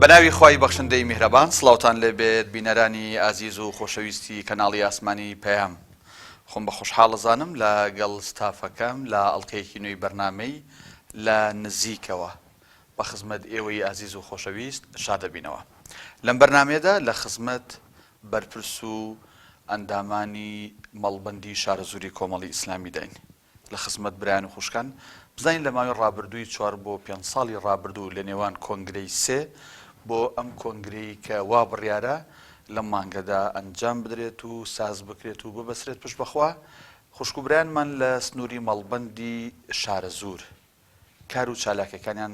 بەناوی خوای بەخشندەی میهرەبان سڵاوتان لێبێت بینەرانی ئازیز و خۆشەویستی کەناڵی ئاسمانی پەیام خۆم بە خۆشحاڵ ئەزانم لە گەڵ ستافەکەم لە ئەڵقەیەکی نوێی بەرنامەی لە نزیکەوە بە خزمەت ئێوەی ئازیز و خۆشەویست شادەبینەوە لەم بەرنامەیەدا لە خزمەت بەرپرس و ئەندامانی مەڵبەندی شارەزووری کۆمەڵی ئیسلامیداین لە خزمەت برایان و خوشکان بزانین لە ماوەی ڕابردووی چوار بۆ پێنج ساڵی ڕابردوو لە نێوان کۆنگرەی سێ بۆ ئەم کۆنگرەی کە وا بڕیارە لەم مانگەدا ئەنجام بدرێت و ساز بکرێت و ببەسرێت پشت بەخوا خوشک و برایانمان لە سنووری مەڵبەندی شارەزوور کار و چالاکیەکانیان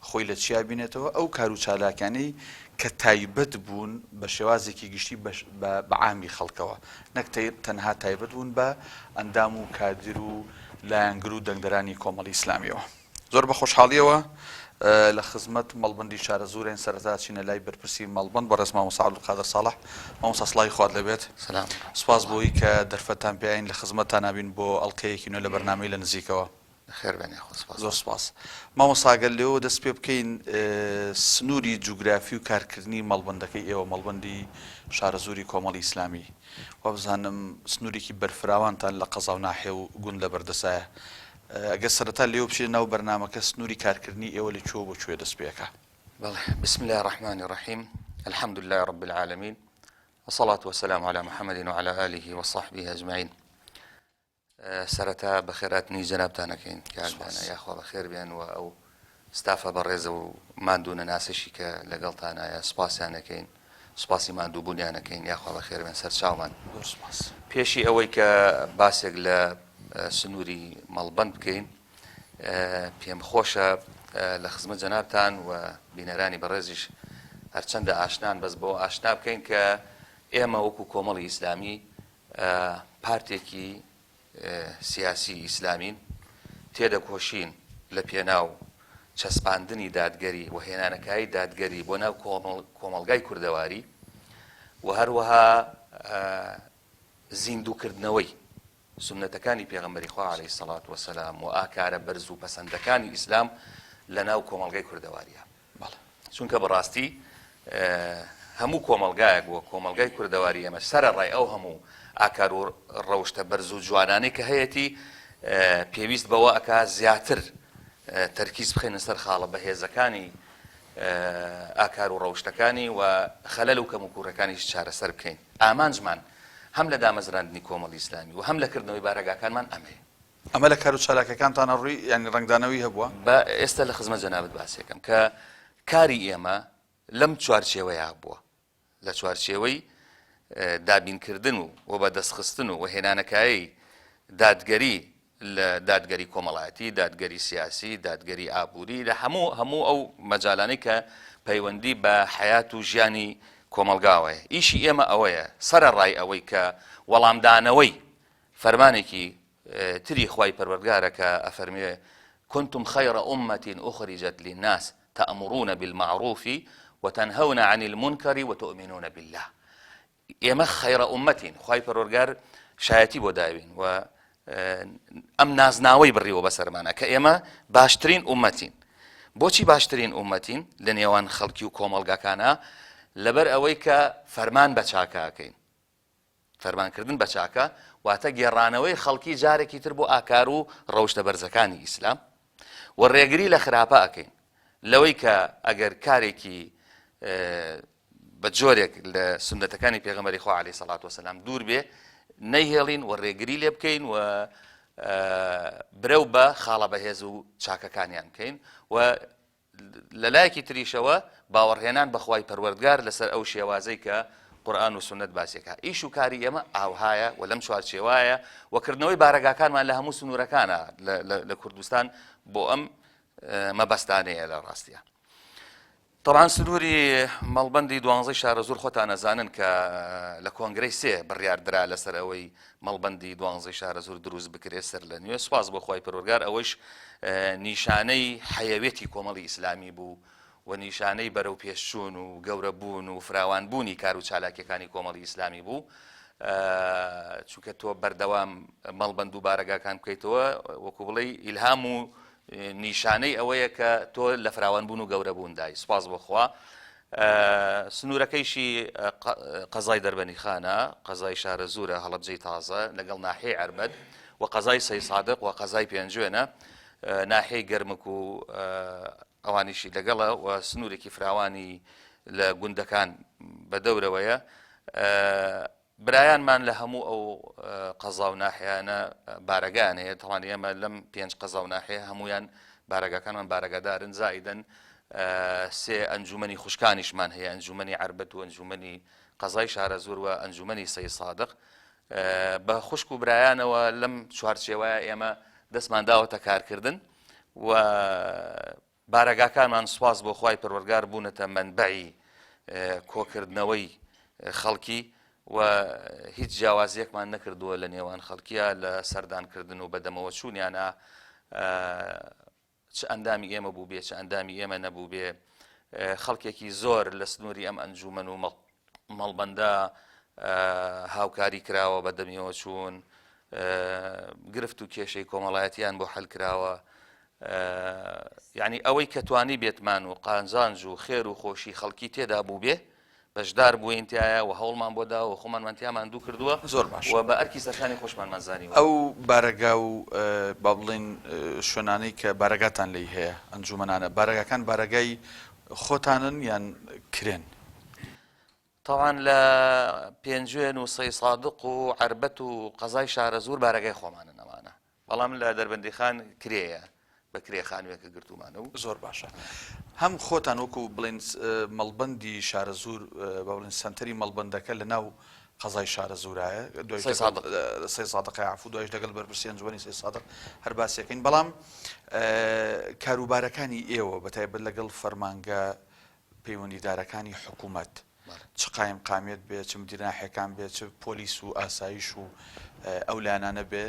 خۆی لە چیا بینێتەوە، ئەو کار و چالاکیانەی کە تایبەت بوون بە شێوازێکی گشتی بە عامی خەڵکەوە نەک تەنها تایبەت بوون بە ئەندام و کادر و لایەنگر و دەنگدەرانی کۆمەڵی ئیسلامیەوە. زۆر بە خۆشحاڵیەوە لە خزمەت مەڵبەندی شارەزوورین سەرەتا چینە لای بەرپرسی مەڵبەند بەڕێز مامۆستا عەبدولقادر ساڵح مامۆستا سڵاوی خوات لێبێت سلام. سوپاس بۆی کە دەرفەتتان پێین لە خزمەتتان نابین بۆ ئەڵقەیەکی نوێ لە بەرنامەی لە نزیکەوە. بەخێر بێن یاخوا سپاس. زۆر سپاس. مامۆستا گەر لێوە دەست پێ بکەین سنووری جوگرافی و کارکردنی مەڵبەندەکەی ئێوە مەڵبەندی شارەزووری کۆمەڵی ئیسلامی وابزانم سنوورێکی بەرفراوانتان لە قەزا و ناحیە و گوند لە بەردەسایە ئەگەر سەرەتا لێوە بچینە ناو بەرنامەکە سنووری کارکردنی ئێوە لە کوێوە بۆ کوێ دەست پێ ئەکا؟ بەڵێ بسم اللە الرحمن الرحیم الحمد للە رب العالمین والصلاة والسلام علی محمد وعلی آله وصحبه اجمعین سەرەتا بەخێراتنی جەنابتان ئەکەین کاک دانا یاخوا بەخێر بێن و ئەو ستافە بەڕێزە و ماندوو نەناسەشی کە لەگەڵتانایە سوپاسیان ئەکەین سوپاسی ماندووبوونیان ئەکەین یاخوا بەخێر بێن سەرچاومان. زۆر سوپاس. پێشی ئەوەی کە باسێک لە سنووری مەڵبەند بکەین پێم خۆشە لە خزمەت جەنابتان و بینەرانی بەڕێزیش هەرچەندە ئاشنان بەس بەوە ئاشنا بکەین کە ئێمە وەکو کۆمەڵی ئیسلامی پارتێکی سیاسی ئیسلامین، تێدەکۆشین لە پێناو چەسپاندنی دادگەری و هێنانەکایەی دادگەری بۆ ناو کۆمەڵگای کوردەواری و هەروەها زیندووکردنەوەی سوننەتەکانی پێغەمبەری خوا عەلەیهی سەڵات وەسەلام و ئاکارە بەرز و پەسەندەکانی ئیسلام لە ناو کۆمەڵگای کوردەواریە. بەڵێ. چونکە بەڕاستی هەموو کۆمەڵگایەک وە کۆمەڵگای کوردەواری ئێمە سەرەڕای ئەو هەموو ئاکار و ڕەوشتە بەرز و جوانانەی کە هەیەتی پێویست بەوە ئەکا زیاتر تەرکیز بخەینە سەر خاڵە بەهێزەکانی ئاکار و ڕەوشتەکانی و خەلەل و کەموکوڕەکانیش چارەسەر بکەین ئامانجمان هەم لە دامەزراندنی کۆمەڵی ئیسلامی و هەم لە کردنەوەی بارەگاکانمان ئەمەیە. ئەمە لە کارو چالاکیەکانتانا ڕووی یانی ڕەنگدانەوەی هەبووە؟ با ئێستا لە خزمەت جەنابت باسێکم کە کاری ئێمە لەم چوارچێوەیە بووە، لە چوارچێوەی دابینکردن و و بەدەستخستن و وەهێنانەکایەی دادگەری لە دادگەری کۆمەڵایەتی، دادگەری سیاسی، دادگەری ئابووری، لە هەموو هەموو ئەو مەجالانەی کە پەیوەندی بە حەیات و ژیانی کۆمەڵگاوەیە. ئیشی ئێمە ئەوەیە سەرەڕای ئەوەی کە وەڵامدانەوەی فەرمانێکی تری خوای پەروەردگارە کە ئەفەرموێ، کنتم خیر امە اخرجت للناس تامرون بالمعروف وتنهون عن المنکر وتؤمنون باللە ئێمە خیرە ئومەتین خوای پەروەردگار شایەتی بۆ داوین و ئەم نازناوەی بڕیوە بەسەرمانە کە ئێمە باشترین ئومەتین بۆچی باشترین ئومەتین لە نێوان خەڵکی و کۆمەڵگاکانە لەبەر ئەوەی کە فەرمان بە چاکەکەین فەرمانکردن بە چاکە واتە گێڕانەوەی خەڵکی جارێکی تر بۆ ئاکار و ڕەوشتە بەرزەکانی ئیسلام و ڕێگری لە خراپە ئەکەین لەوەی کە ئەگەر کارێکی بە جۆرێک لە سوننەتەکانی پێغەمبەری خوا عەلەیهی سەڵات وەسەلام دوور بێ نەیهێڵین و ڕێگری لێ بکەین و برەو بە خاڵە بەهێز و چاکەکانیان بکەین و لە لایەکی تریشەوە باوەڕهێنان بە خوای پەروەردگار لەسەر ئەو شێوازەی کە قورئان و سوننەت باسی ئەکا. ئیش و کاری ئێمە ئاوهایە و لەم چوارچێوایە و کردنەوەی بارەگاکانمان لە هەموو سنوورەکانە لە کوردستان بۆ ئەم مەبەستانەیە لە ڕاستیا. تەبعەن سنووری مەڵبەندی دوانزەی شارەزوور خۆتان ئەزانن کە لە کۆنگرەی سێ بڕیار درا لەسەر ئەوەی مەڵبەندی دوانزەی شارەزوور دروست بکرێت سەر لە نوێ سوپاس بۆ خوای پەروەردگار ئەوەیش نیشانەی حەیەوێتی کۆمەڵی ئیسلامی بوو و نیشانەی بەرەو پێشچوون و گەورەبوون و فراوانبوونی کار و چالاکیەکانی کۆمەڵی ئیسلامی بوو چونکە تۆ بەردەوام مەڵبەند و بارەگاکان بکەیتەوە وەکو بڵێ ئیلهام و نیشانەی ئەوەیە کە تۆ لە فراوانبوون و گەورەبووندای سوپاس بۆ خوا. سنوورەکەیشی قەزای دەربەنیخانە، قەزای شارەزوورە، هەڵەبجەی تازە، لەگەڵ ناحیەی عەربەت و قەزای سەیسادق و قەزای پێنجوێنە، ناحیەی گەرمک و ئەوانیشی لەگەڵە و سنوورێکی فراوانی لە گوندەکان بە دەورەوەیە. برایانمان لە هەموو ئەو قەزا و ناحیانە بارەگایان هەیە، تەوان ئێمە لەم پێنج قەزا و ناحیە هەمویان بارەگاکانمان بارەگادارن، زائیدەن سێ ئەنجومەنی خوشکانیشمان هەیە، ئەنجومەنی عەربەت و ئەنجومەنی قەزای شارەزوور و ئەنجومەنی سەی سادق. بە خوشک و برایانەوە لەم چوارچێوەیە ئێمە دەستمان داوەتە کارکردن و بارەگاکانمان سوپاس بۆ خوای پەروەرگار بوونەتە مەنبەعی کۆکردنەوەی خەڵکی و هیچ جیاوازیەکمان نەکردووە لە نێوان خەڵکیە لە سەردانکردن و بەدەمەوە چوونیانە چ ئەندامی ئێمە بوو بێ چ ئەندامی ئێمە نەبوو بێ خەڵکێکی زۆر لە سنووری ئەم ئەنجومەن و مەڵبەندە هاوکاری کراوە بە دەمیەوە چوون گرفت و کێشەی کۆمەڵایەتیان بۆ حل کراوە یعنی ئەوەی کە توانی بێتمان و قانزانج و خێر و خۆشی خەڵکی تێدا بوو بێ بەشدار بووین تایە و هەوڵمان بۆ دا و خۆمانمان تیامان دوو کردووە زۆر باش و بە ئەرکی سەرشانی خۆشمانمان زانیوە. ئەو بارەگا و با بڵێین شوێنانەی کە بارەگاتان لێی هەیە ئەنجومەنانە بارەگاکان بارەگای خۆتانن یان کرێن؟ تەوان لە پێنجوێن و سەیسادق و عەربەت و قەزای شارەزوور بارەگای خۆمانن ئەوانە بەڵام لە دەربەندیخان کرێیە بە کرێ خانوێکە گرتوومانە و. زۆر باشە هەم خۆتان وەکو بڵێن مەڵبەندی شارەزوور با بڵێن سەنتەری مەڵبەندەکە لە ناو قەزای شارەزوورایە دوای سەیسادق سەیسادقە عەفو دوایش لەگەڵ بەرپرسی ئەنجومەنی سەیسادق هەر باسیەکەین بەڵام کاروبارەکانی ئێوە بەتایبەت لەگەڵ فەرمانگە پەیوەندیدارەکانی حکوومەت چ قایمقامیەت بێ چ مدیر ناحیەکان بێ چ پۆلیس و ئاسایش و ئەو لایەنانە بێ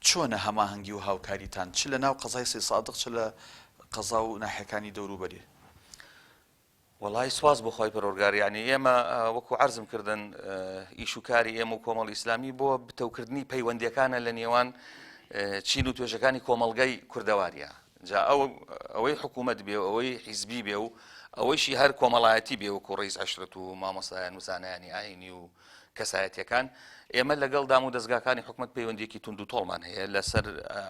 چۆنە هەماهەنگی و هاوکاریتان چ لە ناو قەزای سەیسادق چ لە قەزا و ناحیەکانی دەوروبەری؟ وەڵایی سواس بۆ خوای پەروەردگار یعنی ئێمە وەکو عەرزم کردن ئیش و کاری ئێمە و کۆمەڵی ئیسلامی بۆ بتەوکردنی پەیوەندیەکانە لە نێوان چین و توێژەکانی کۆمەڵگەی کوردەواریە جا ئەو ئەوەی حکوومەت بێ و ئەوەی حیزبی بێ و ئەوەیشی هەر کۆمەڵایەتی بێ وەکو ڕیز عشرەت و مامۆستایان و زانایانی ئاینی و کەسایەتیەکان ئێمە لەگەڵ دام و دەستگاکانی حکومت پەیوەندیەکی تونند و تۆڵمان هەیە لەسەر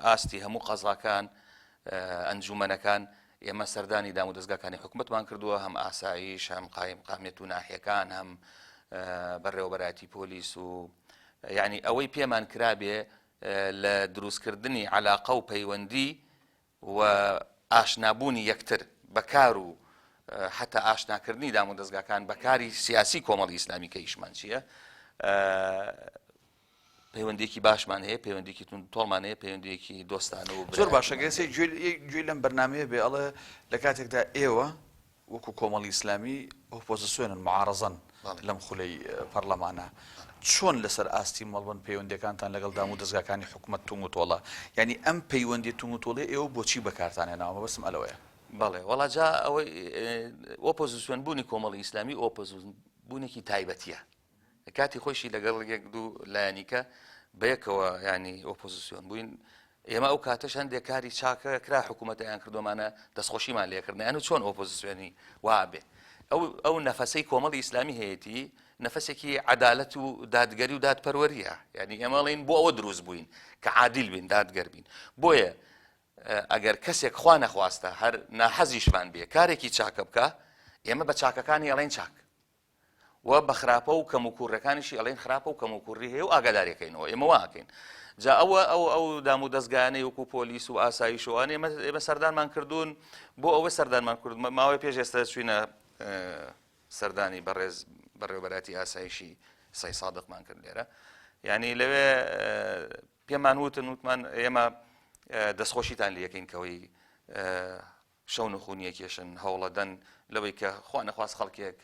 ئاستی هەموو قەزاکان ئەنجومەنەکان ئێمە سەردانی دامودەزگاکانی حکومەتمان کردووە، هەم ئاسایش، هەم قایمقامیەت و ناحیەکان، هەم بەڕێوەبەرایەتی پۆلیس و یعنی ئەوەی پێمان کرابێ لە دروستکردنی علاقە و پەیوەندی و ئاشنابوونی یەکتر بە کار و حتا ئاشناکردنی دامودەزگاکان بە کاری سیاسی کۆمەڵی ئیسلامی کە ئیشمان چییە پەیوەندیەکی باشمان هەیە پەیوەندیکی توند تۆڵمان هەیە پەیوەندیەکی دۆستانە و زۆر باشە گەسێ گوێی لەم بەرنمەیە بێ ئەڵێ لە کاتێکدا ئێوە وەکو کۆمەڵی ئیسلامی ئۆپۆزیسیۆنن معارەزەن لەم خولەی پەرلەمانە چۆن لەسەر ئاستی مەڵبەند پەیوەندەکانتان لەگەڵ دام و دەزگاکانی حکوومەت تونگ و تۆڵە یعنی ئەم پەیوەندی تونگ و تۆڵی ئێوە بۆچی بەکارتان هێناوە مەبەستم ئەلەوەیە بەڵێ وەڵا جا ئەوەی ئۆپۆزیسیۆن بوونی کۆمەڵی ئیسلامی ئۆپۆزیسیۆن بوونێکی تایبەتیە کاتی خۆیشی لەگەڵ یەک دوو لایەنیکە بەیەکەوە ینی ئۆپۆزیسیۆن بووین ئێمە ئەو کاتەش هەندێک کاری چاکە کرا حکوومەتیان کردومانە دەستخۆشیمان لێکردن و چۆن ئۆپۆزیسیۆنی وابێ ئەو ئەو نەفەسەی کۆمەڵی ئیسلامی هەیەی نەفەسێکی عدالەت و دادگەری و دادپەروەریە یعنی ئێمەڵین بۆ ئەوە دروست بووین کە عادل بین دادگەر بین بۆیە ئەگەر کەسێک خوا نەخواستە هەر ناحەزیشمان بێ کارێکی چاکە بکە ئێمە بە چاکەکانی ئەڵێن چاک و بە خراپە و کەموکوڕیەکانیشی ئەڵێن خراپە و کەموکوڕی هەیە و ئاگاداریەکەینەوە ئێمە وا ئەکەین جا ئەوە ئەو ئەو دام و دەستگایانەی وەکو پۆلیس و ئاسایش و ئەوانە ئێمە ئێمە سەردانمان کردوون بۆ ئەوە سەردانمان کرد ماوەی پێش ئێستا چوینە سەردانی بەڕێز بەڕێوەبەراتی ئاسایشی سەی سادقمان کرد لێرە یعنی لەوێ پێمان وتن وتمان ئێمە دەستخۆشیتان لەکەین کەەوەی شەونخونیە کێشن هەوڵەدەن لەوەی کە خوا نەخواست خەڵکێک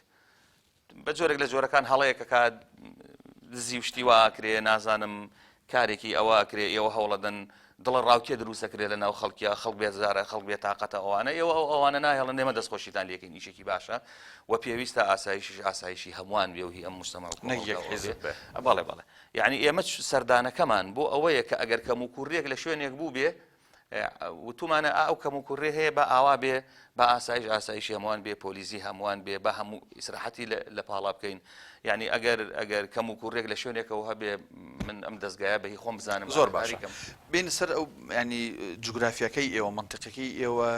بە جۆرێک لە جۆرەکان هەڵەیەک ئەکات دزی و شتی وا ئەکرێ نازانم کارێکی ئەوە ئەکرێ ئێوە هەوڵەدەن دڵە ڕاوکێ دروستەکرێ لە ناو خەڵکیە خەڵک بێزارە خەڵک بێ تاقەتە ئەوانە ئێوە ئەو ئەوانە ناهێڵن ئێمە دەستخۆشیتان لێکەین ئیشێکی باشە و پێویستە ئاسایشیش ئاسایشی هەمووان بێ و هی ئەم مجتەمع و نەک یەک کۆمەڵگاوە حیزب بێ بێ. بەڵێ بەڵێ یعنی ئێمە سەردانەکەمان بۆ ئەوەیە کە ئەگەر کەموکوڕیەک لە شوێنێک بوو بێ. وتومانە ئا ئەو کەموکوڕی هەیە بە ئاوا بێ با ئاسایش ئاسایشی هەمووان بێ پۆلیزی هەمووان بێ بە هەموو ئیسراحەتی لە پاڵا بکەین یعنی ئەگەر ئەگەر کەم و کوڕێک لە شوێنێکەوە هەبێ من ئەم دەستگایە بە هی خۆم بزانم زۆر باشە بین سەر ئەو ینی جوگرافیەکەی ئێوە منطقەکەی ئێوە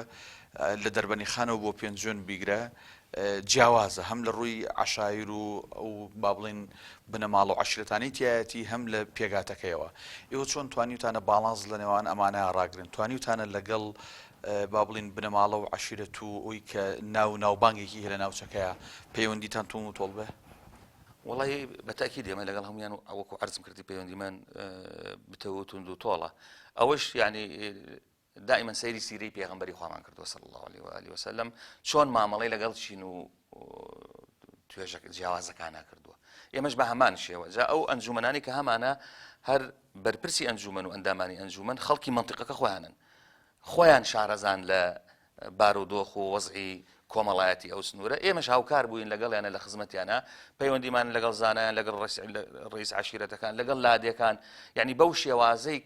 لە دەربەنی خانەوە بۆ پێنجوێن بیگرە جیاوازە هەم لە ڕووی عەشایر و ئەو با بڵێین بنەماڵە و عەشیرەتانەی تیایەتی هەم لە پێکهاتەکەیەوە. ئێوە چۆن توانیوتانە باڵانس لە نێوان ئەمانە ڕاگرن؟ توانیوتانە لەگەڵ با بڵێین بنەماڵە و عەشیرەت و ئەوی کە ناو و ناوبانگێکی هەیە لە ناوچەکەیا پەیوەندیتان توند و تۆڵ بێ؟ وەڵی بە تاکید ئێمە لەگەڵ هەمویان و وەکو عەرزم کردی پەیوەندیمان بتەو و توند و تۆڵە ئەوەش یعنی دائیمەن سەیری سیرەی پێغەمبەری خوامان کردووە صلی اللە علیه و آله وسلم چۆن مامەڵەی لەگەڵ چین و توێژە جیاوازەکانە کردووە ئێمەش بە هەمان شێوە جا ئەو ئەنجومەنانی کە هەمانە هەر بەرپرسی ئەنجومەن و ئەندامانی ئەنجومەن خەڵکی منطقەکە خۆیانن خۆیان شارەزان لە بارودۆخ و وەزعی کۆمەڵایەتی ئەو سنوورە، ئێمەش هاوکار بووین لەگەڵیانە لە خزمەتیانە، پەیوەندیمان لەگەڵ زانایان، لەگەڵ ڕئیس عەشیرەتەکان، لەگەڵ لادێکان، یعنی بەو شێوازەی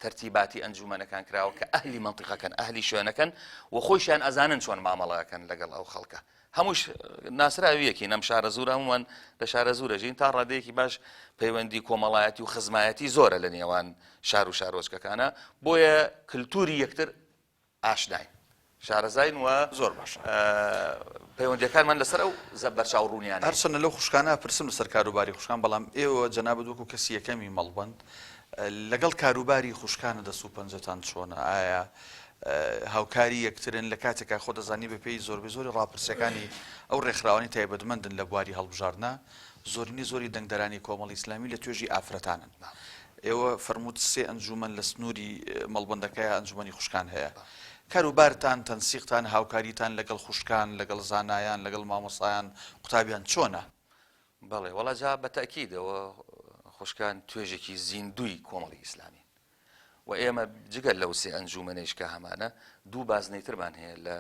تەرتیباتی ئەنجومەنەکان کراوە کە ئەهلی مەنتیقەکەن، ئەهلی شوێنەکەن و خۆیشیان ئەزانن چۆن مامەڵە ئەکەن لەگەڵ ئەو خەڵکە. هەمووش ناسراوی یەکین، ئەم شارەزوورە هەموومان لە شارەزوورە ژین، تا ڕادەیەکی باش پەیوەندی کۆمەڵایەتی و خزمایەتی زۆرە لە نێوان شار و شارۆچکەکانە، بۆیە کلتوری یەکتر ئاشناین شارەزاین و زۆر باشە پەیوەندیەکانمان لەسەر ئەو بەرچاو ڕوونیان هەرچەندە لەو خوشکانە پرسم لەسەر کاروباری خوشکان بەڵام ئێوە جەنابت وەکو کەسی یەکەمی مەڵبەند لەگەڵ کاروباری خوشکانە دەست و پەنجەتان چۆنە ئایا هاوکاری یەکترن لە کاتێکا خۆ دەزانی بە پێی زۆربەی زۆری ڕاپرسیەکانی ئەو ڕێکخراوانی تایبەتمەندن لە بواری هەڵبژاردنە زۆرینەی زۆری دەنگدەرانی کۆمەڵی ئیسلامی لە توێژی ئافرەتانن. ئێوە فەرمووت سێ ئەنجوومەن لە سنووری مەڵبەندەکەیا ئەنجوومەنی خوشکان هەیە. کاروبارتان، تەنسیقتان، هاوکاریتان لەگەڵ خوشکان، لەگەڵ زانایان، لەگەڵ مامۆستایان، قوتابیان چۆنە؟ بەڵێ وەڵا جا بە تەئکیدەوە خوشکان توێژێکی زیندووی کۆمەڵی ئیسلامین. و ئێمە جگە لەو سێ ئەنجوومەنەیش کە هەمانە، دوو بازنەی ترمان هەیە لە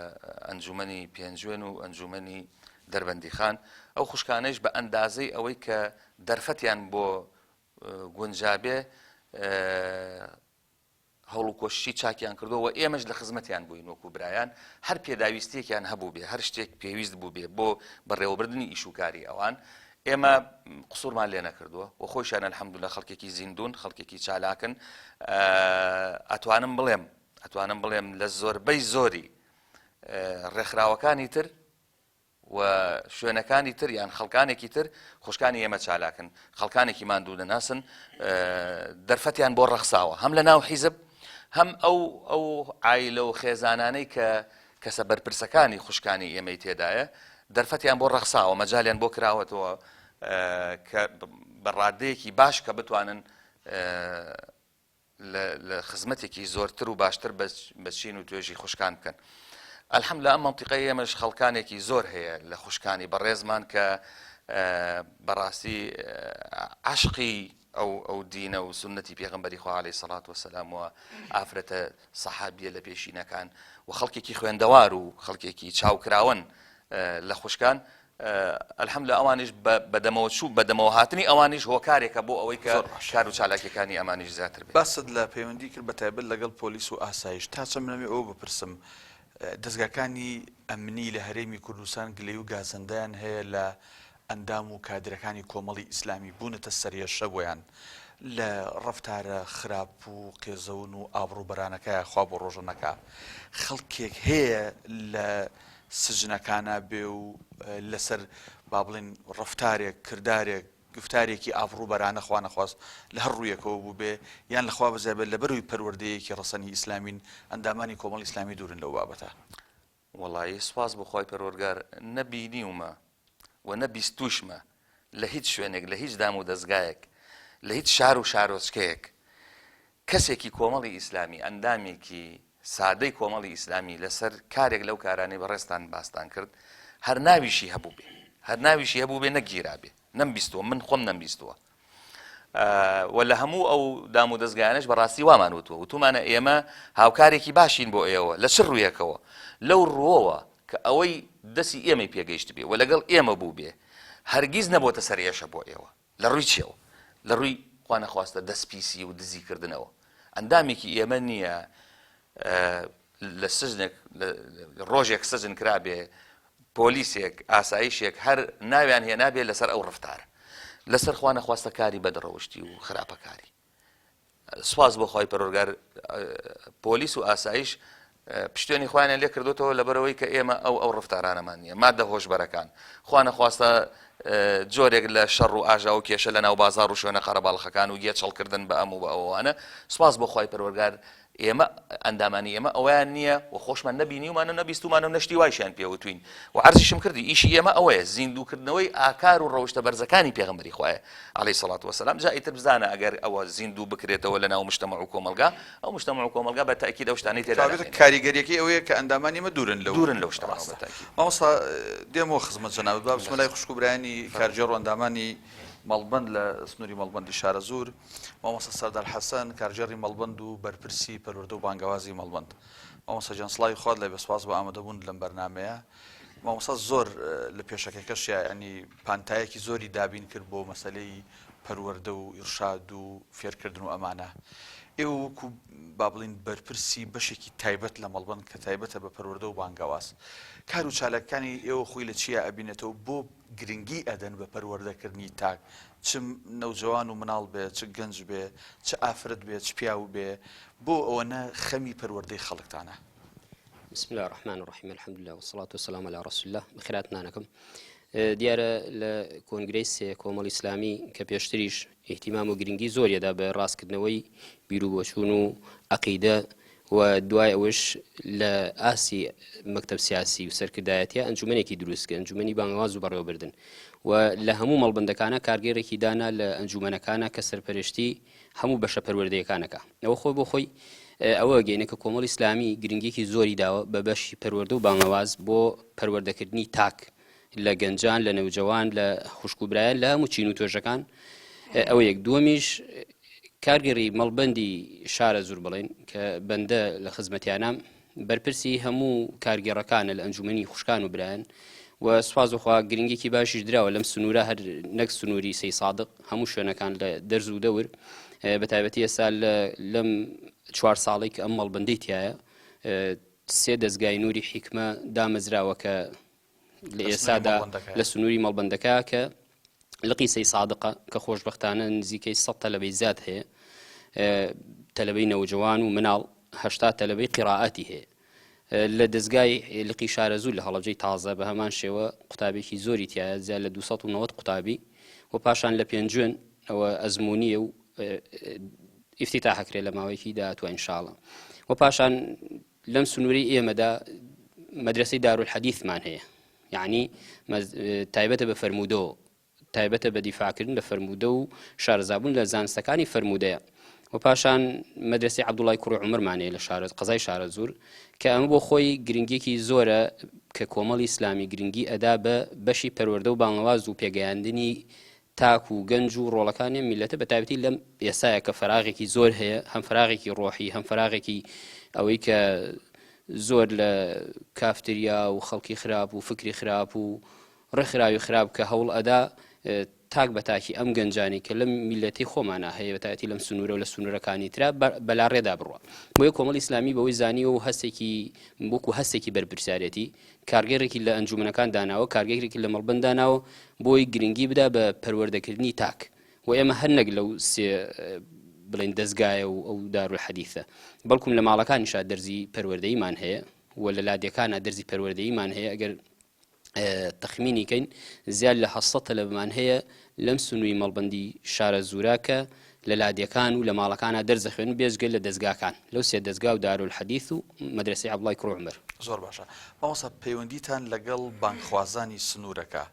ئەنجوومەنی پێنجوێن و ئەنجوومەنی دەربەندیخان، ئەو خوشکانەیش بە ئەندازەی ئەوەی کە دەرفەتیان بۆ گونجابێ هەوڵ و کۆششی چاکیان کردووە و ئێمەش لە خزمەتیان بووین وەکو برایان، هەر پێداویستییەکیان هەبووبێ، هەر شتێک پێویست بووبێ بۆ بەڕێوەبردنی ئیش و کاری ئەوان، ئێمە قسوورمان لێ نەکردووە و خۆیشیان الحمدللە خەڵکێکی زیندوون، خەڵکێکی چالاکن، ئەتوانم بڵێم ئەتوانم بڵێم لە زۆربەی زۆری ڕێکخراوەکانی تر و شوێنەکانی تر یان خەڵکانێکی تر خوشکانی ئێمە چالاکن، خەڵکانێکی ماندوو دەناسن، دەرفەتیان بۆ ڕەخساوە هەم لە ناو حیزب هەم ئەو ئەو عایلە و خێزانانەی کە کەسە بەرپرسەکانی خوشکانی ئێمەی تێدایە دەرفەتیان بۆ ڕەخساوە مەجالیان بۆ کراوەتەوە کە بە ڕادەیەکی باش کە بتوانن لە خزمەتێکی زۆرتر و باشتر بە چین و توێژی خوشکان بکەن. الحمدللە ئەم مەنتیقەی ئێمەش خەڵکانێکی زۆر هەیە لە خوشکانی بەڕێزمان کە بەڕاستی عەشقی ئەو ئەو دینە و سوننەتی پێغەمبەری خوا عەلەیهی سەڵات وەسەلام و ئافرەتە سەحابیە لە پێشینەکان و خەڵکێکی خوێندەوار و خەڵکێکی چاوکراوەن لە خوشکان الحمدللە ئەوانیش بەدەمەوە چوو بەدەمەوە هاتنی ئەوانیش هۆکارێکە بۆ ئەوەی کە کار و چالاکیەکانی ئەمانیش زیاتر بێت. باست لە پەیوەندی کرد بەتایبەت لەگەڵ پۆلیس و ئاسایش تا چەند منەوێ ئەوە بپرسم دەزگاکانی ئەمنی لە هەرێمی کوردستان گلەی و گازەندەیان هەیە لە ئەندام و کادرەکانی کۆمەڵی ئیسلامی بوونەتە سەرێشە بۆیان لە ڕەفتارە خراپ و قێزەون و ئابڕووبەرانەکەیا خوا بۆ ڕۆژە نەکا خەڵکێک هەیە لە سجنەکانا بێ و لەسەر با بڵێین ڕەفتارێک کردارێک گفتارێکی ئابڕووبەرانە خوا نەخواست لە هەر ڕوویەکەوە بووبێ یان لە خوا بەزیاد بێت لەبەرەوەی پەروەردەیەکی ڕەسەنی ئیسلامین ئەندامانی کۆمەڵی ئیسلامی دوورن لەو بابەتە. وەڵایی سوپاس بۆ خوای پەروەرگار نە بینیومە و نە بیستوشمە لە هیچ شوێنێک لە هیچ دام و دەزگایەک لە هیچ شار و شارۆچکەیەک کەسێکی کۆمەڵی ئیسلامی ئەندامێکی سادەی کۆمەڵی ئیسلامی لەسەر کارێک لەو کارانەی بەڕێزتان باستان کرد هەر ناویشی هەبووبێ هەر ناویشی هەبووبێ نەگیرابێ نەمبیستووە من خۆم نەمبیستووە و لە هەموو ئەو دام و دەزگایانەش بەڕاستی وامان وتووە وتومانە ئێمە هاوکارێکی باشین بۆ ئێوە لە چ ڕوویەکەوە لەو ڕووەوە کە ئەوەی دەستی ئێمەی پێگەیشتبێ و لەگەڵ ئێمە بووبێ هەرگیز نەبۆتە سەرئێشە بۆ ئێوە لە ڕووی چیەوە لە ڕووی خوا نەخواستە دەست پیسی و دزیکردنەوە ئەندامێکی ئێمە نییە. لە سجنێک ڕۆژێک سجن کرابێ پۆلیسێک ئاسایشێک هەر ناویان هێنابێ لەسەر ئەو ڕفتارە لەسەر خوا نەخواستە کاری بەدڕەوشتی و خراپەکاری سوپاس بۆ خوای پەروەردگار پۆلیس و ئاسایش پشتێنی خۆیانیان لێ کردوتەوە لەبەرەوەی کە ئێمە ئەو ئەو ڕفتارانەمان نییە مادە هۆشبەرەکان خوا نەخواستە جۆرێک لە شەڕ و ئاژا و کێشە لە ناو بازار و شوێنە قەرەباڵخەکان و گێچەڵکردن بە ئەم و بە ئەوانە سوپاس بۆ خوای پەروەردگار ئێمە ئەندامانی ئێمە ئەوەیان نییە و خۆشمان نەبینیومانە و نەبیستومانە و نەشتی وایشیان پێ وتوین و عەرزیشم کردی ئیشی ئێمە ئەوەیە زیندووکردنەوەی ئاکار و ڕەوشتە بەرزەکانی پێغەمبەری خوایە علیە سڵات وسلام جا ئیتر بزانە ئەگەر ئەوە زیندوو بکرێتەوە لە ناو مجتەمەع و کۆمەڵگا ئەو مجتەمەع و کۆمەڵگا بە تەئکید ئەو شتانەی تێدا کەوابێت نامێنێت. کاریگەریەکەی ئەوەیە کە ئەندامانی ئێمە دوورن لەو دوورن لەو شتانەوە ڕاستە بە تەئکید. مامۆستا دێمەوە خزمەت جەنابت با بچمە لای خوشک و برایانی فەرموو. کارگێڕ و ئەندامانی مەڵبەند لە سنووری مەڵبەندی شارەزوور. مامۆستا سەردار حەسەن، کارگێڕی مەڵبەند و بەرپرسی پەروەردە و بانگەوازی مەڵبەند. مامۆستا گیان سڵاوی خوات لێبێ سپاس بۆ ئامادەبوونت لەم بەرنامەیە. مامۆستا زۆر لە پێشەکەکەشیا یانی پانتایەکی زۆری دابین کرد بۆ مەسەلەی پەروەردە و ئیرشاد و فێرکردن و ئەمانە. ئێوە وەکو با بڵین بەرپرسی بەشێکی تایبەت لە مەڵبەند کە تایبەتە بە پەروەردە و بانگەواز. کار و چالاکەکانی ئێوە خۆی لە چیا ئەبینێتەوە بۆ گرنگی ئەدەن بە پەروەردەکردنی تاک چ نەوجەوان و مناڵ بێ چ گەنج بێ چ ئافرەت بێ چ پیاو بێ بۆ ئەوەنە خەمی پەروەردەی خەڵکتانە؟ بسم الله الرحمن الرحیم الحمد لله والصلاة والسلام على رسول الله بەخێراتنان ئەکەم دیارە لە کۆنگرەی سێ کۆمەڵی ئیسلامی کە پێشتریش ئیهتیمام و گرنگی زۆریەدا بە ڕاستکردنەوەی بیروبۆچوون و عەقیدە و دوای ئەوەش لە ئاستی مەکتەب سیاسی و سەرکردایەتیە ئەنجومەنێکی دروست کرد ئەنجومەنی بانگەواز و بەڕێوەبردن و لە هەموو مەڵبەندەکانە کارگێڕێکی دانا لە ئەنجومەنەکانە کە سەرپەرشتی هەموو بەشە پەروەردەیەکانەکە ئەوە خۆی بۆ خۆی ئەوە گەینە کە کۆمەڵی ئیسلامی گرنگیکی زۆری داوە بە بەشی پەروەردە و بانگەواز بۆ پەروەردەکردنی تاک لە گەنجان لە نەوجەوان لە خوشک و برایان لە هەموو چین و توێژەکان ئەوە یەک دووەمیش کارگێڕی مەڵبەندی شارە زور بڵێن کە بەندە لە خزمەتیانام بەرپرسی هەموو کارگێڕەکانە لە ئەنجومنی خوشکان و برایان و سوپاس بخوا گرنگێکی باشیش دراوە لەم سنوورە هەر نەک سنووری سەی سادق هەموو شوێنەکان لە دەرز و دەور بە تایبەتی ئێستا لەم چوار ساڵێک ئەم مەڵبندەی تایە سێ دەستگای نوری حیکمە دامەزراوە کە لە ئێستادا لە سنووری مەڵبەندەکە کە لقی سەی سادقە کە خۆشببختانە نزیکەی 100 تەلەبەی زیاد هەیە تەلەبەی نەوجوان و مناڵ هەشتا تەلەبەی قیراعاتی هەیە لە دەستگای لقی شارەزوو لە هەڵەبجەی تازە بە هەمان شێوە قوتابێکی زۆری تایە زیاد لە 290 قوتابی و پاشان لە پێنجوێن ئەوە ئەزمموونیە و ئیفتیتاحەکرێ لە ماوەیەکی داهاتوە ئینشاڵە و پاشان لەم سنوورەی ئێمەدا مەدرەسەی دارولحەدیثمان هەیە یعنی تایبەتە بە فەرموودەوە تایبەتە بە دیفاعکردن لە فەرموودە و شارەزابوون لە زانستەکانی فەرموودەیە و پاشان مەدرسەی عەبدوڵای کوڕی عومەرمان هەیە لە شارە قەزای شارەزوور کە ئەمە بۆ خۆی گرنگیەکی زۆرە کە کۆمەڵی ئیسلامی گرنگی ئەدا بە بەشی پەروەردە و بانگەواز و پێگەیاندنی تاک و گەنج و ڕۆڵەکانی ئەم میللەتە بە تایبەتی لەم ئێسایە کە فەراغێکی زۆر هەیە هەم فەراغێکی ڕۆحی هەم فەراغێکی ئەوەی کە زۆر لە کافتریا و خەڵکی خراپ و فکری خراپ و ڕێکخراوی خراپ کە هەوڵ ئەدا تاک بە تاکی ئەم گەنجانی کە لەم میلەتی خۆمانە هەیە بەتایەتی لەم سنوورە و لە سنوورەکانی ترا بەلا ڕێدا بڕوە بۆیە کۆمەڵی ئیسلامی بەوەی زانیوە و هەستێکی وەکو هەستێکی بەرپرسیارێتی کارگێڕێکی لە ئەنجومەنەکان داناوە، کارگێرێکی لە مەڵبەند داناوە بۆی گرنگی بدا بە پەروەردەکردنی تاک و ئێمە هەر نەک لەو سێ بڵێن دەزگایە و ئەو دارولحەدیثە بەڵکم لە ماڵەکانیشا دەرزی پەروەردەییمان هەیە و لە لادێکانە دەرزی پەروەردەییمان هەیە ئەگەر تەخمینی کەین زیاد لە 800 تەلەبمان هەیە لەم سنووی مەڵبەندی شارەزوورە کە لە لادێکان و لە ماڵەکانا دەرس دەخوێنن بێجگە لە دەزگاکان لەو سێ دەزگا و دارولحەدیث و مەدرەسەی عەبدوڵای کوڕ عومەر. زۆر باشە مامۆستا پەیوەندیتان لەگەڵ بانگخوازانی سنوورەکە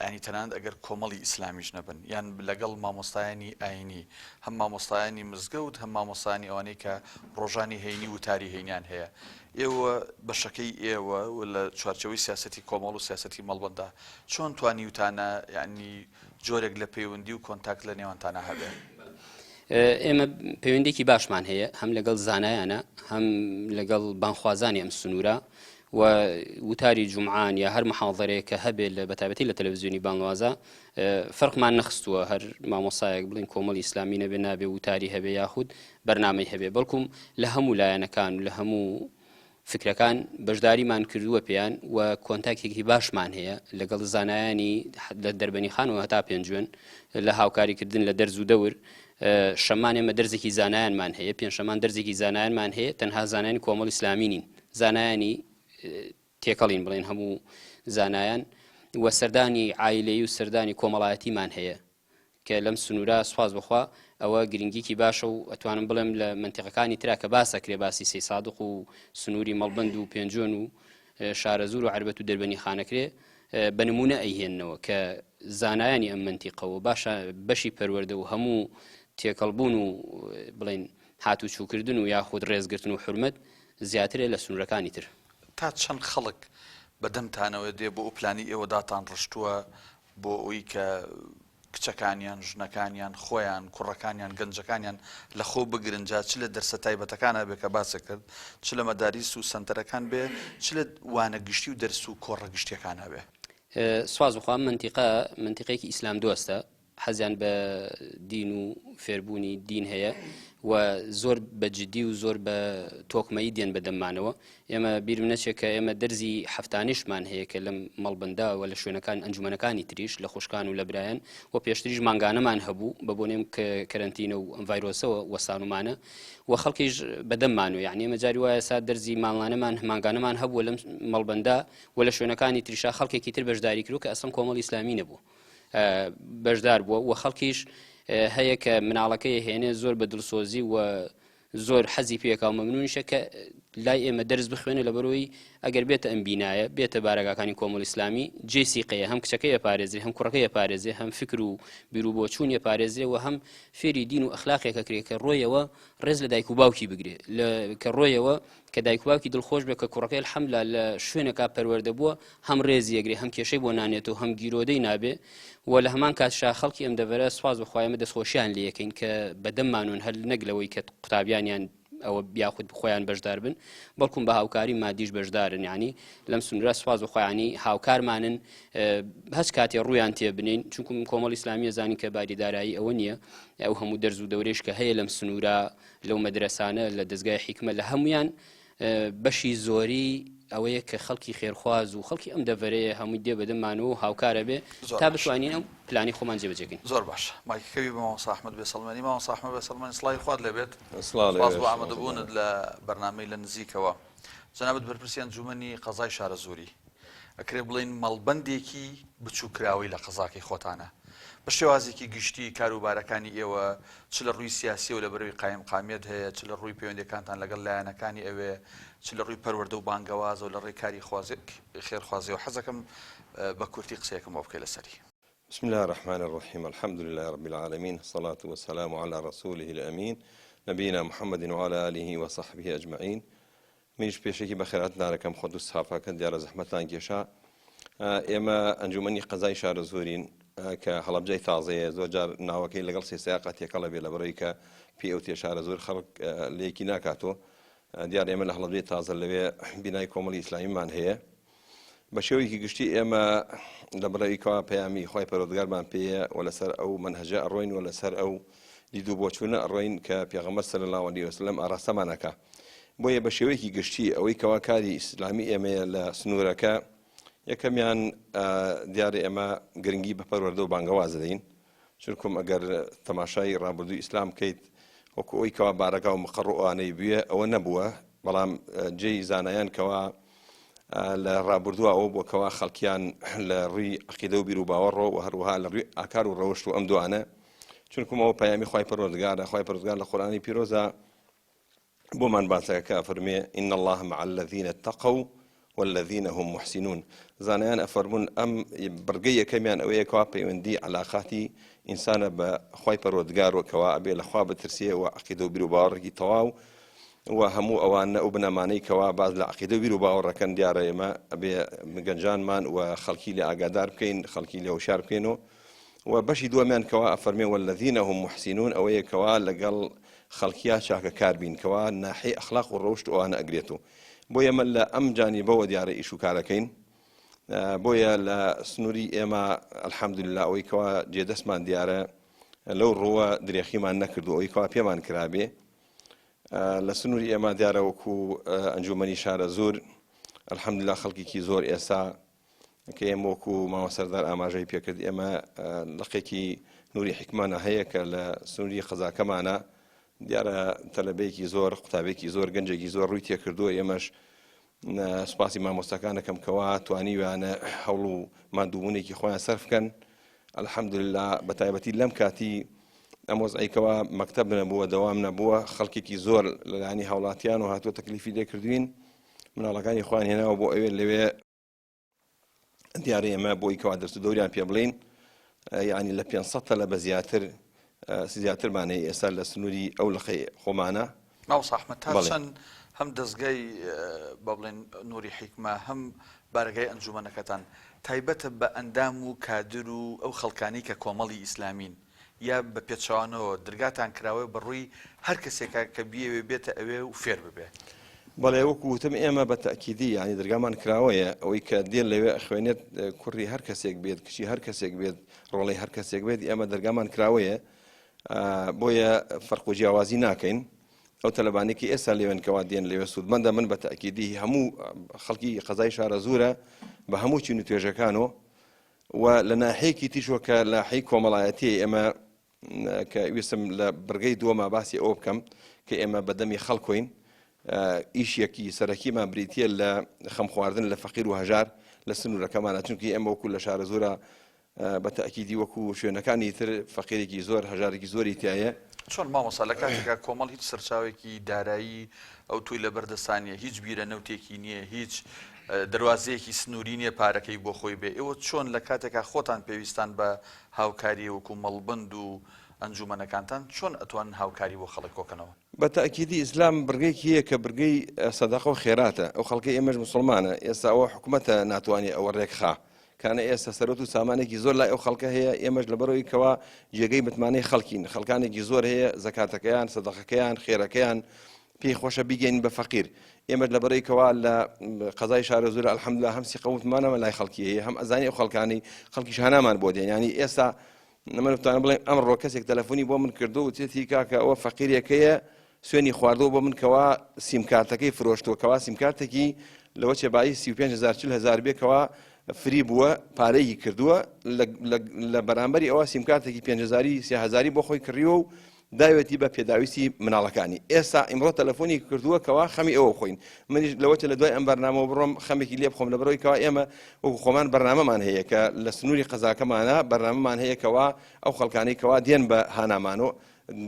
یانی تەنانەت ئەگەر کۆمەڵی ئیسلامیش نەبن یان لەگەڵ مامۆستایانی ئاینی هەم مامۆستایانی مزگەوت هەم مامۆستایانی ئەوانەی کە ڕۆژانی هەینی وتاری هەینیان هەیە ئێوە بەشەکەی ئێوە و لە چوارچێوەی سیاسەتی کۆمەڵ و سیاسەتی مەڵبەندا چۆن توانیوتانە یانی جۆرێک لە پەیوەندی و کۆنتاکت لە نێوانتانا هەبێ؟ ئێمە پەیوەندێکی باشمان هەیە هەم لەگەڵ زانایانە هەم لەگەڵ بانخوازانی ئەم سنوورە و وتاری جومعان یا هەر محاضرەیەک کە هەبێ لە بەتایبەتی لە تەلەڤزیۆنی بانگوازە فەرقمان نەخستووە هەر مامۆسایەک بڵین کۆمەڵی ئیسلامی نەبێ نابێ وتاری هەبێ یاخود بەرنامەی هەبێ بەڵکم لە هەموو لایەنەکان و لە هەموو فکرەکان بەشداریمان کردووە پێیان و کۆنتاکتێکی باشمان هەیە لەگەڵ زانایانی لە دەربەنیخان و هەتا پێنجوێن لە هاوکاریکردن لە دەرز و دەور شەمان ئێمە دەرزێکی زانایانمان هەیە پێنجشەمان دەرزێکی زانایانمان هەیە تەنها زانایانی کۆمەڵ ئیسلامی نین زانایانی تێکەڵین بڵێن هەموو زانایان و سەردانی عایلەی و سەردانی کۆمەڵایەتیمان هەیە کە لەم سنوورە سوپاس بخوا ئەوە گرنگیکی باشە و ئەتوانم بڵێم لە منتیقەکانی ترا کە باس ئەکرێ باسی سەی سادق و سنووری مەڵبند و پێنجۆن و شارەزوور و عەربەت و دەربەنی خانەکرێ بە نمونە ئەیهێننەوە کە زانایانی ئەم منتیقەوە باشە بەشی پەروەردە و هەموو تێکەڵبوون و بڵێن هاتوچووکردن و یاخود ڕێزگرتن و حورمەت زیاترە لە سنوورەکانی تر. تا چەند خەڵک بە دەمتانەوە دێ بۆ ئەو پلانەی ئێوە داتان ڕشتووە بۆ ئەوی کە کچەکانیان، ژنەکانیان، خۆیان، کوڕەکانیان، گەنجەکانیان لە خۆ بگرن جا چ لە دەرسە تایبەتەکانا بێ کە باست کرد، چ لە مەداریس و سەنتەرەکان بێ، چ لە وانە گشتی و دەرس و کۆڕە گشتیەکانا بێ. سوپاس بخوا ئەم مەنتیقە مەنتیقەیەکی ئیسلام دۆستە حەزیان بە دین و فێربوونی دین هەیە و زۆر بە جدی و زۆر بە تۆکمەیی دێن بە دەممانەوە ئێمە بیرم نەچێت کە ئێمە دەرزی هەفتانیشمان هەیە کە لەم مەڵبەندا و لە شوێنەکان ئەنجومەنەکانی تریش لە خوشکان و لە برایان و پێشتریش مانگانەمان هەبوو بە بۆنێم کە کەرەنتینە و ئەم ڤایرۆسەوە وەستانومانە و خەڵکیش بەدەممان و یعنی ئێمە جاری وایە سا دەرزی ماڵانەمان مانگانەمان هەبووە لەم مەڵبەندا و لە شوێنەکانی تریشا خەڵکێکی تر بەشداری کرد کە ئەسڵەن کۆمەڵی ئیسلامی نەبوو بەشدار بووە و خەڵکیش هەیە کە مناڵەکەی هێنێ زۆر بە دڵسۆزی و زۆر حەزی پێکا و مەمنونیشە کە لای ئێمە دەرس بخوێنێ لەبەرەوەی ئەگەر بێتە ئەم بینایە بێتە بارەگاکانی کۆمەڵ ئیسلامی جێ سیقەیە هەم کچەکەی ئەپارێزرێ هەم کوڕەکەی ئەپارێزێ هەم فکر و بیر و بۆچوونی ئەپارێزرێ و هەم فێری دین و ئەخلاقێک ئەکرێ کە ڕۆیەوە ڕێز لە دایک و باوکی بگرێ لە کە ڕۆیەوە کە دایک و باوکی دڵخۆش بێ کە کوڕەکەی الحمدلله لە شوێنێکا پەروەردە بووە هەم ڕێزی ئەگرێ هەم کێشەی بۆ نانێتەوە هەم گیرۆدەی نابێ و لە هەمان کاتشا خەڵکی ئەم دەڤەرە سوپاس بۆ خوا ئێمە دەستخۆشیان لێ ئەکەین کە بەدەممانون هەر نەک لەوەی کە قوتابیانیان ئەوە یاخود خۆیان بەشدار بن بەڵکم بە هاوکاری مادیش بەشدارن ینی لەم سنوورە سوپاس بۆ خۆیانی هاوکارمانن هەچ کاتێ ڕویان تێ بنین چونکم کۆمەڵ ئیسلامیە زانین کە باری دارایی ئەوە نییە ئەو هەموو دەرز و دەورێش کە هەیە لەم سنوورە لەو مەدرسانە لە دەستگای حیکمە لە هەمویان بەشی زۆری ئەوەیە کە خەڵکی خێرخواز و خەڵکی ئەم دەڤەرەیە هەمووی دێ بەدەممانەوە و هاوکارە بێ تا بتوانین ئەم پلانی خۆمان جێبەجێکەین. زۆر باش مایکەکەوی بە مامۆستا ئەحمەد بێسەڵمێنی مامۆستا ئەحمەد بێسەڵمێنی سڵاوی خوات لێ بێت سپاس بۆ ئامادەبوونت لە بەرنامەی لە نزیکەوە جەنابت بەرپرسی ئەنجومەنی قەزای شارەزووری ئەکرێ بڵێین مەڵبەندێکی بچووککراوەی لە قەزاکەی خۆتانە. بە شێوازێکی گشتی کاروبارەکانی ئێوە چ لە ڕووی سیاسیەوە لە بەرەوی قایمقامیەت هەیە، چ لە ڕووی پەیوەندیەکانتان لەگەڵ لایەنەکانی ئەوێ، چ لە ڕووی پەروەردە و بانگەوازەوە لە ڕێی کاری خێرخوازیەوە حەزەکەم بە کورتی قسەیەکم بۆ بکەی لەسەری. بسم اللە الرحمن الرحیم الحمد للە رب العالمین الصلاة والسلام علی رسوله الامین نبینا محمد وعلی آله وصحبه اجمعین منیش پێشەکی بەخێرهاتنتان ئەکەم خۆت و ستافەکەت دیارە زەحمەتتان کێشا ئێمە ئەنجومەنی قەزای شارەزوورین کە هەڵەبجەی تازەیە زۆر جار ناوەکەی لەگەڵ سێسیاقا تێکەڵە بێ لەبەرەوەی کە پێ ئەو تێ شارەزوور خەڵک لێکی ناکاتەوە دیار ئێمە لە هەڵەبجەی تازە لەوێ بینای کۆمەڵی ئیسلامیمان هەیە بە شێوەیەکی گشتی ئێمە لە بڕەوی کەوا پەیامی خوای پەروەردگارمان پێیە و لەسەر ئەو مەنهەجە ئەڕۆین و لەسەر ئەو دید و بۆچوونە ئەڕۆین کە پێغەمبەر صلی اللە علیه وسلم ئاراستەمان ئەکا بۆیە بە شێوەیەکی گشتی ئەوەی کەوا کاری ئیسلامی ئێمەیە لە سنوورەکە یەکەمیان دیارە ئێمە گرنگی بە پەروەردە و بانگەواز دەدەین چونکم ئەگەر تەماشای ڕابردووی ئیسلام بکەیت وەکو ئەوی کەوا بارەگا و مقەڕ و ئەوانەی بوێ ئەوە نەبووە بەڵام جێی زانایان کەوا لە ڕابردووە ئەوە بووە کەوا خەڵکیان لە ڕووی عقیدە و بیر و باوەڕەوە و هەروەها لە ڕووی ئاکار و ڕەوشت و ئەم دوانە چونکم ئەوە پەیامی خوای پەروەردگارە خوای پەروەردگار لە قورئانی پیرۆزە بۆمان باسەکە کە ئەفەرموێ، ان اللە مع الذین اتقوا والذین هم محسنون، زانایان ئەفەرموون ئەم بڕگەی یەکەمیان ئەوەیە کەوا پەیوەندی عەلاقاتی ئینسانە بە خوای پەروەردگارەوە کەوا ئەبێ لە خوا بترسێ و عەقیدە و بیروباوەڕێکی تەواو و هەموو ئەوانە ئەو بنەمانەی کەوا باس لە عەقیدە و بیروباوەڕەکەن دیارە ئێمە ئەبێ گەنجانمان و خەڵکی لێ ئاگادار بکەین خەڵکی لێ هۆشیار بکەینەوە و بەشی دووەمیان کەوا ئەفەرمێ والذین هم محسنون ئەوەیە کەوا لەگەڵ خەڵکیا چاکەکار بین کەوا ناحیەی ئەخلاق و ڕەوشت و ئەوانە ئەگرێت و. بۆیە ئێمە لە ئەم جانیبەوە دیارە ئیش و کارەکەین بۆیە لە سنووری ئێمە الحمدلله ئەوەی کەوا جێدەستمان دیارە لەو ڕووە درێخیمان نەکردو ئەوەی کەوا پێمان کرابێ لە سنووری ئێمە دیارە وەکو ئەنجومەنی شارەزوور الحمدلله خەڵکێکی زۆر ئێستا کە ئێمە وەکو مامە سەردار ئاماژەی پێکرد ئێمە لقێکی نوری حیکمانە هەیە کە لە سنووری قەزاکەمانە دیارە تەلەبەیەکی زۆر قوتابێکی زۆر گەنجێکی زۆر ڕووی تێکردووە ئێمەش سوپاسی مامۆستاکانەکەم کەوا توانیویانە هەوڵ و مادووبوونێکی خۆیان سەرف بکەن الحمدلله بە تایبەتی لەم کاتی ئەم وەزعی کەوا مەکتەب نەبووە دەوام نەبووە خەڵکێکی زۆر لەلایانی هاوڵاتیان و هاتووە تەکلیفی لێکردوین مناڵەکانی خۆیان هێناوە بۆ ئەوێ لەوێ دیارە ئێمە بۆی کەوا دەرس و دەوریان پێ بڵین یعنی لە 500 تەلەبە زیاتر زیاترمان هەیە ئێستا لە سنووری ئەو لقەی خۆمانە. مامۆستا ئەحمەد تا چەند هەم دەزگای با بڵێن نوری حیکمە هەم بارەگای ئەنجومەنەکەتان تایبەتە بە ئەندام و کادر و ئەو خەڵکانەی کە کۆمەڵی ئیسلامین یا بە پێچەوانەوە درگاتان کراوەیە بە ڕووی هەر کەسێکا کە بیەوێ بێتە ئەوێ و فێر ببێ؟ بەڵێ وەکو وتم ئێمە بە تەئکیدی یانی درگامان کراوەیە ئەوەی کە دێ لەوێ ئەخوێنێت کوڕی هەر کەسێک بێت کچی هەر کەسێک بێت ڕۆڵەی هەر کەسێک بێت ئێمە دەرگامان کراوەیە بۆیە فەرق و جیاوازی ناکەین ئەو تەلەبانەی کە ئێستا لەوێن کەوا دێن لەوێ سوودمەندە من بە تەئکیدی هەموو خەڵکی قەزای شارەزوورە بە هەموو چین و توێژەکانەوە و لە ناحەیەکی تیشەوە کە لاحەی کۆمەڵایەتی ئێمە کە ویستم لە بڕگەی دووەما باسی ئەوە بکەم کە ئێمە بە دەمی خەڵکۆین ئیشێکی سەرەکیمان بریتە لە خەمخواردن لە فەقیر و هەژار لە سنوورەکەمانە چونکی ئێمە وەکو لە شارەزوورە بە تەئکیدی وەکو شوێنەکانی تر فەقیرێکی زۆر هەژارێکی زۆری تایە. چۆن مامۆستا لە کاتێکا کۆمەڵ هیچ سەرچاوێکی دارایی ئەوتۆی لەبەر دەستا نیە هیچ بیرە نەوتێکی نیە هیچ دەروازەیەکی سنووری نیە پارەکەی بۆ خۆی بێ ئێوە چۆن لە کاتێکا خۆتان پێویستان بە هاوکاریە وەکو مەڵبەند و ئەنجومەنەکانتان چۆن ئەتوانن هاوکاری بۆ خەڵک کۆکەنەوە؟ بە تەئکیدی ئیسلام بڕگەیەکی هەیە کە برگەی سەدەقە و خێراتە ئەو خەڵکەی ئێمەش موسڵمانە ئێستا ئەوە حکومەتە ناتوانێ ئەوە ڕێکخا کانە ئێستا سەرۆت و سامانێکی زۆر لای ئەو خەڵکە هەیە ئێمەش لەبەرەوەی کەوا جێگەی متمانەی خەڵکین خەڵکانێکی زۆر هەیە زەکاتەکەیان سەدەقەکەیان خێرەکەیان پێی خۆشە بیگەین بە فەقیر ئێمەش لەبەرەی کەوا لە قەزای شارەزوور الحمدلله هەم سیقە وتمانەمە لای خەڵکی هەیە هەم ئەزانی ئەو خەڵکانی خەڵکیش هانامان بۆ دێن ینی ئێستا من بتوانم بڵێم ئەمڕۆ کەسێک تەلەفۆنی بۆ من کردو وتێتی کاکە ئەوە فەقیرێکەیە سوێنی خواردووە بۆ من کەوا سیمکارتەکەی فرۆشتووە کەوا سیمکارتێکی لەوە چێ بایی 35 هزار 40 هزار بێ کەوا فری بووە پارەیەکی کردووە لە بەرامبەری ئەوە سیمکارتێکی 5 هزاری 3 هزاری بۆ خۆی کڕیوە و داوێتی بە پێداویستی مناڵەکانی ئێستا ئیمڕۆ تەلەفۆنی کردووە کەوا خەمی ئەوە بخۆین منیش لەوەچە لە دوای ئەم بەرنامەوە بڕۆم خەمێکی لێ بخۆم لە بەرەوەی کەوا ئێمە وەکو خۆمان بەرنامەمان هەیە کە لە سنووری قەزاکەمانە بەرنامەمان هەیە کەوا ئەو خەڵکانەی کەوا دێن بە هانامانۆ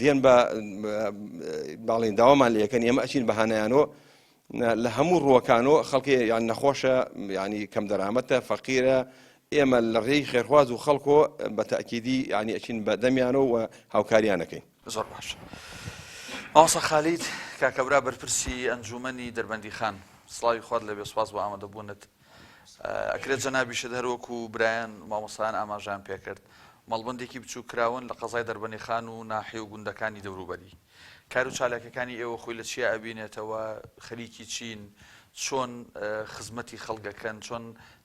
دێن بە باڵین داوامان لەکەن ئێمە ئەچین بە هانایانەوە لە هەموو ڕووەکانەوە خەڵکی یان نەخۆشە ینی کەم دەرامەتە فەقیرە ئێمە لە ڕێی خێرخواز و خەڵکۆ بە تەئکیدی یانی ئەچین بە دەمیانەوە و هاوکاریان ئەکەین. زۆر باش مامۆستا خالید کاکەبرا بەرپرسی ئەنجومەنی دەربەندیخان سڵاوی خوات لەبێ سوپاس بۆ ئامادەبوونت ئەکرێت جەنابیشت هەروەکو برایان مامۆستایان ئاماژەیان پێکرد مەڵبەندێکی بچووک کراون لە قەزای دەربەندیخان و ناحیە و گوندەکانی دەوروبەری کار و چالاکیەکانی ئێوە خۆی لە چیا ئەبینێتەوە؟ خەریکی چین؟ چۆن خزمەتی خەڵک ئەکەن؟ چۆن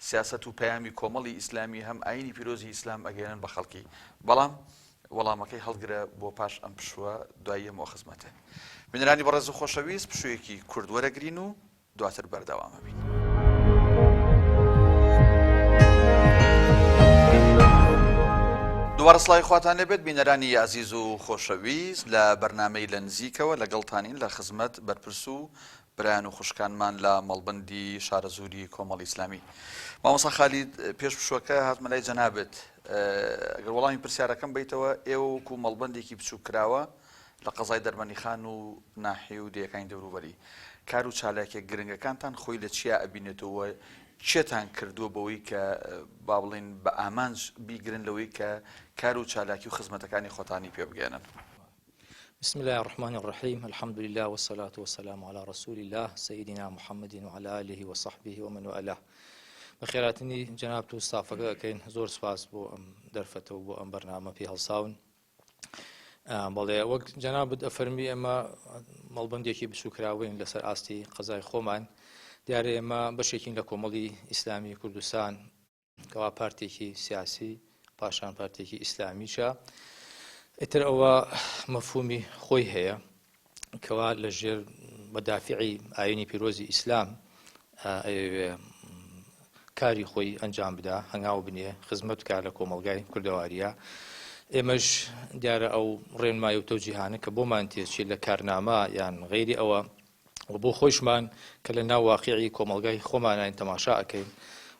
سیاسەت و پەیامی کۆمەڵی ئیسلامی هەم ئاینی پیرۆزی ئیسلام ئەگەیەنن بە خەڵکی؟ بەڵام وەڵامەکەی هەڵگرە بۆ پاش ئەم پشووە دوای یەمەوە خزمەتێ. بینەرانی بەڕێز و خۆشەویست پشوویەکی کورت وەرەگرین و دواتر بەردەوام ئەبین. دووبارە سڵاوی خواتان لێبێت بینەرانی ئازیز و خۆشەویست لە بەرنامەی لە نزیکەوە لەگەڵتانین لە خزمەت بەرپرس و برایان و خوشکانمان لە مەڵبندی شارەزووری کۆمەڵی ئیسلامی مامۆستا خالید پێش پشوەکە هاتمە لای جەنابت ئەگەر وەڵامی پرسیارەکەم بیتەوە ئێوە وەکو مەڵبندێکی بچووک کراوە لە قەزای دەربەندیخان و ناحیە و دێیەکانی دەوروبەری، کار و چالاکیە گرنگەکانتان خۆی لە چیا ئەبینێتەوە و چێتان کردووە بەوەی کە با بڵێین بە ئامانج بیگرن لەوەی کە کار و چالاکی و خزمەتەکانی خۆتانی پێ بگەیەنن؟ بسم اللە الرحمن الرحیم الحمد للە والصلاة والسلام علی رسول اللە سیدنا محمد وعلی آله وصحبه ومن والاه بەخێراتنی جەنابت و ستافەکە ئەکەین زۆر سپاس بۆ ئەم دەرفەتە و بۆ ئەم بەرنامە پێ هەڵساون بەڵێ وەک جەنابت ئەفەرمی ئێمە مەڵبندێکی بچووکراوین لەسەر ئاستی قەزای خۆمان. دیارە ئێمە بەشێکین لە کۆمەڵی ئیسلامی کوردستان کەوا پارتێکی سیاسی پاشان پارتێکی ئیسلامیشە ئیتر ئەوە مەفهومی خۆی هەیە کەوا لە ژێر بەدافعی ئاینی پیرۆزی ئیسلام ئەیەوێ کاری خۆی ئەنجام بدا هەنگاو بنێ خزمەت بکا لە کۆمەڵگای کوردەواریە ئێمەش دیارە ئەو ڕێنمای و تەوجیهانە کە بۆمان تێچی لە کارنامە یان غەیری ئەوە و بۆ خۆیشمان کە لە ناو واقیعی کۆمەڵگای خۆمانین تەماشا ئەکەین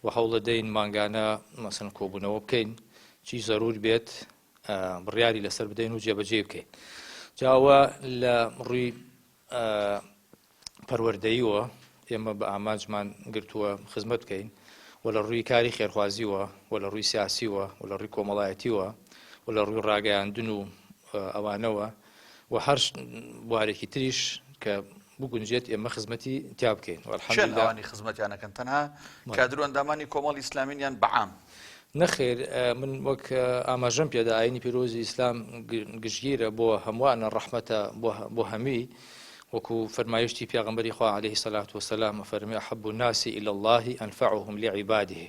و هەوڵەدەین مانگانە مەسەن کۆبوونەوە بکەین چی زەرور بێت بڕیاری لەسەر بدەین و جێبەجێ بکەین جاوە لە ڕووی پەروەردەییەوە ئێمە بە ئامانجمان گرتووە خزمەت بکەین و لە ڕووی کاری خێرخوازیوە و لە ڕووی سیاسیوە و لە ڕووی کۆمەڵایەتیوە و لە ڕووی ڕاگەیاندن و ئەوانەوە و هەر بوارێکی تریش کە بگونجێت ئێمە خزمەتی تیا بکەین چێن ئەوانی خزمەتیان ئەکەن تەنها کادر و ئەندامانی کۆمەڵی ئیسلامین یان بەعام؟ نەخێر من وەک ئاماژەم پێدا ئاینی پیرۆزی ئیسلام گشتگیرە بۆ هەمووانە ڕەحمەتە بۆ هەمووی وەکو فەرمایشتی پێغەمبەری خوا علیه الصلاة والسلام فەرمی احب الناس الى الله انفعهم لعباده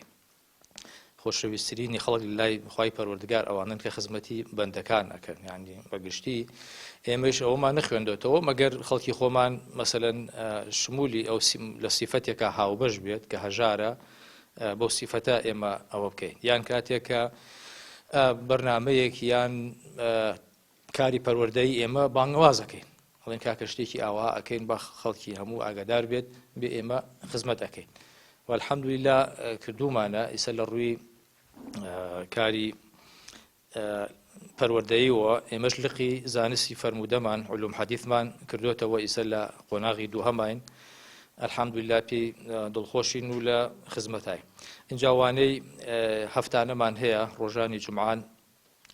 خۆشەویسترینی خەڵک لای خوای پەروەردگار ئەوانن کە خزمەتی بەندەکان ئەکەن یعنی بەگشتی ئێمەش ئەومان نەخوێندۆتەوە مەگەر خەڵکی خۆمان مەسەلەن شمولی ئەو لە سیفەتێکا هاوبەش بێت کە هەژارە بەو سیفەتە ئێمە ئەوە بکەین یان کاتێک کە بەرنمەیەک یان کاری پەروەردەیی ئێمە بانگەوازەکەین ئەڵێن کاکە شتێکی ئاوا ئەکەین بە خەڵکی هەموو ئاگادار بێت بێ ئێمە خزمەت ئەەکەین والحەمدللا کردومانە ئیسە لە ڕووی کاری پەروەردەییەوە ئێمەش لقی زانستی فەرموودەمان، علوم حدیثمان، کردۆتەوە ئیسە لە قۆناغی دووهەماین الحمدللە پێی دڵخۆشین و لە خزمەتاین ئینجا وانەی هەفتانەمان هەیە ڕۆژانی جومعان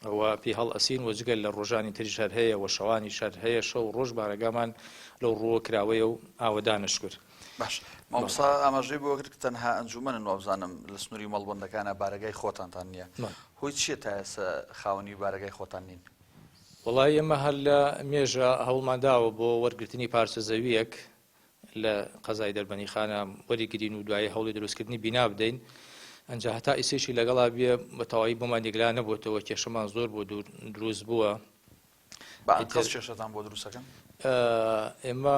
ئەوە پێی هەڵئەسین و جگەل لە ڕۆژانی تریش هەر هەیە و شەوانیش هەر هەیە شەو ڕۆژ بارەگامان لەو ڕووە کراوەیە و ئاوەدانە شکر. باش مامۆستا ئاماژەی بۆ کرد کە تەنها ئەنجومەنن وابزانم لە سنووری مەڵبەندەکانە بارەگای خۆتانتان نییە هۆی چییە تا ئێستا خاوەنی بارەگای خۆتان نین؟ وەڵایی ئێمە هەر لە مێژە هەوڵمان داوە بۆ وەرگرتنی پارچە زەوییەک لە قەزای دەربەنیخانە وەریگرین و دوایی هەوڵی دروستکردنی بینا بدەین ئەنجا هەتا ئیسەیشی لەگەڵا بێ بە تەواوی بۆمان یەکلا نەبووتەوە کێشەمان زۆر بۆ دروست بووە. بە ئەنقەست کێشەتان بۆ دروست ئەکەن؟ ئێمە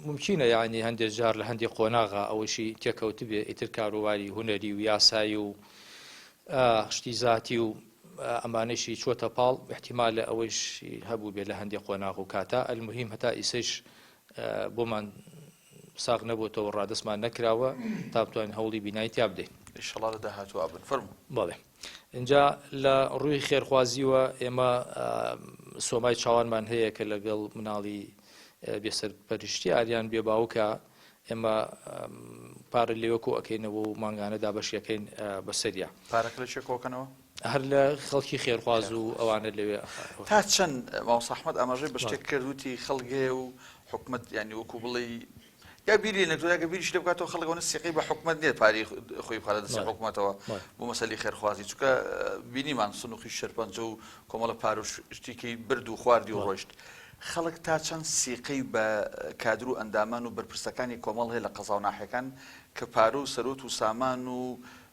مومکینە یانی هەندێک جار لە هەندێک قۆناغا ئەوەشی تێکەوتبێ ئیتر کاروباری هونەری و یاسایی و شتی زاتی و ئەمانەشی چووەتە پاڵ احتیمالە ئەوەیش هەبوو بێ لە هەندێک قۆناغ و کاتا المهم هەتا ئیسەیش بۆمان ساغ نەبووتەوە ڕادەستمان نەکراوە تا بتوانین هەوڵی بینای تیا بدەین. ئیشەڵا لە داهاتوو ئەبن. فەرموو. بەڵێ. ئینجا لە ڕووی خێرخوازیوە ئێمە سۆمای چاوانمان هەیە کە لەگەڵ مناڵی بێسەرپەرشتیار یان بێ باوکە ئێمە پارە لێوە کۆ ئەکەینەوە و مانگانە دابەشیەکەین بەسەریا. پارەکە لە کوێ کۆکەنەوە؟ هەر لە خەڵکی خێرخواز و ئەوانە لەوێ. تا چەند مامۆستا ئەحمەد ئاماژەی بە شتێک کرد وتی خەڵک هەیە و حکومەت یانی وەکو بڵێی یا بیری لێ نەکردووە یا گەر بیریشی لێ بکاتەوە خەڵک ئەوەنە سیقەی بە حکومەت نییە پارەی خۆی بخاتە دەستی حکومەتەوە بۆ مەسەلی خێرخوازی چونکە بینیمان سنوقی شێرپەنجە و کۆمەڵە پارە و شتیکەی برد و خواردی و ڕۆیشت خەڵک تا چەند سیقەی بە کادر و ئەندامان و بەرپرسەکانی کۆمەڵ هەیە لە قەزا و ناحیەکان کە پارە و سەرۆت و سامان و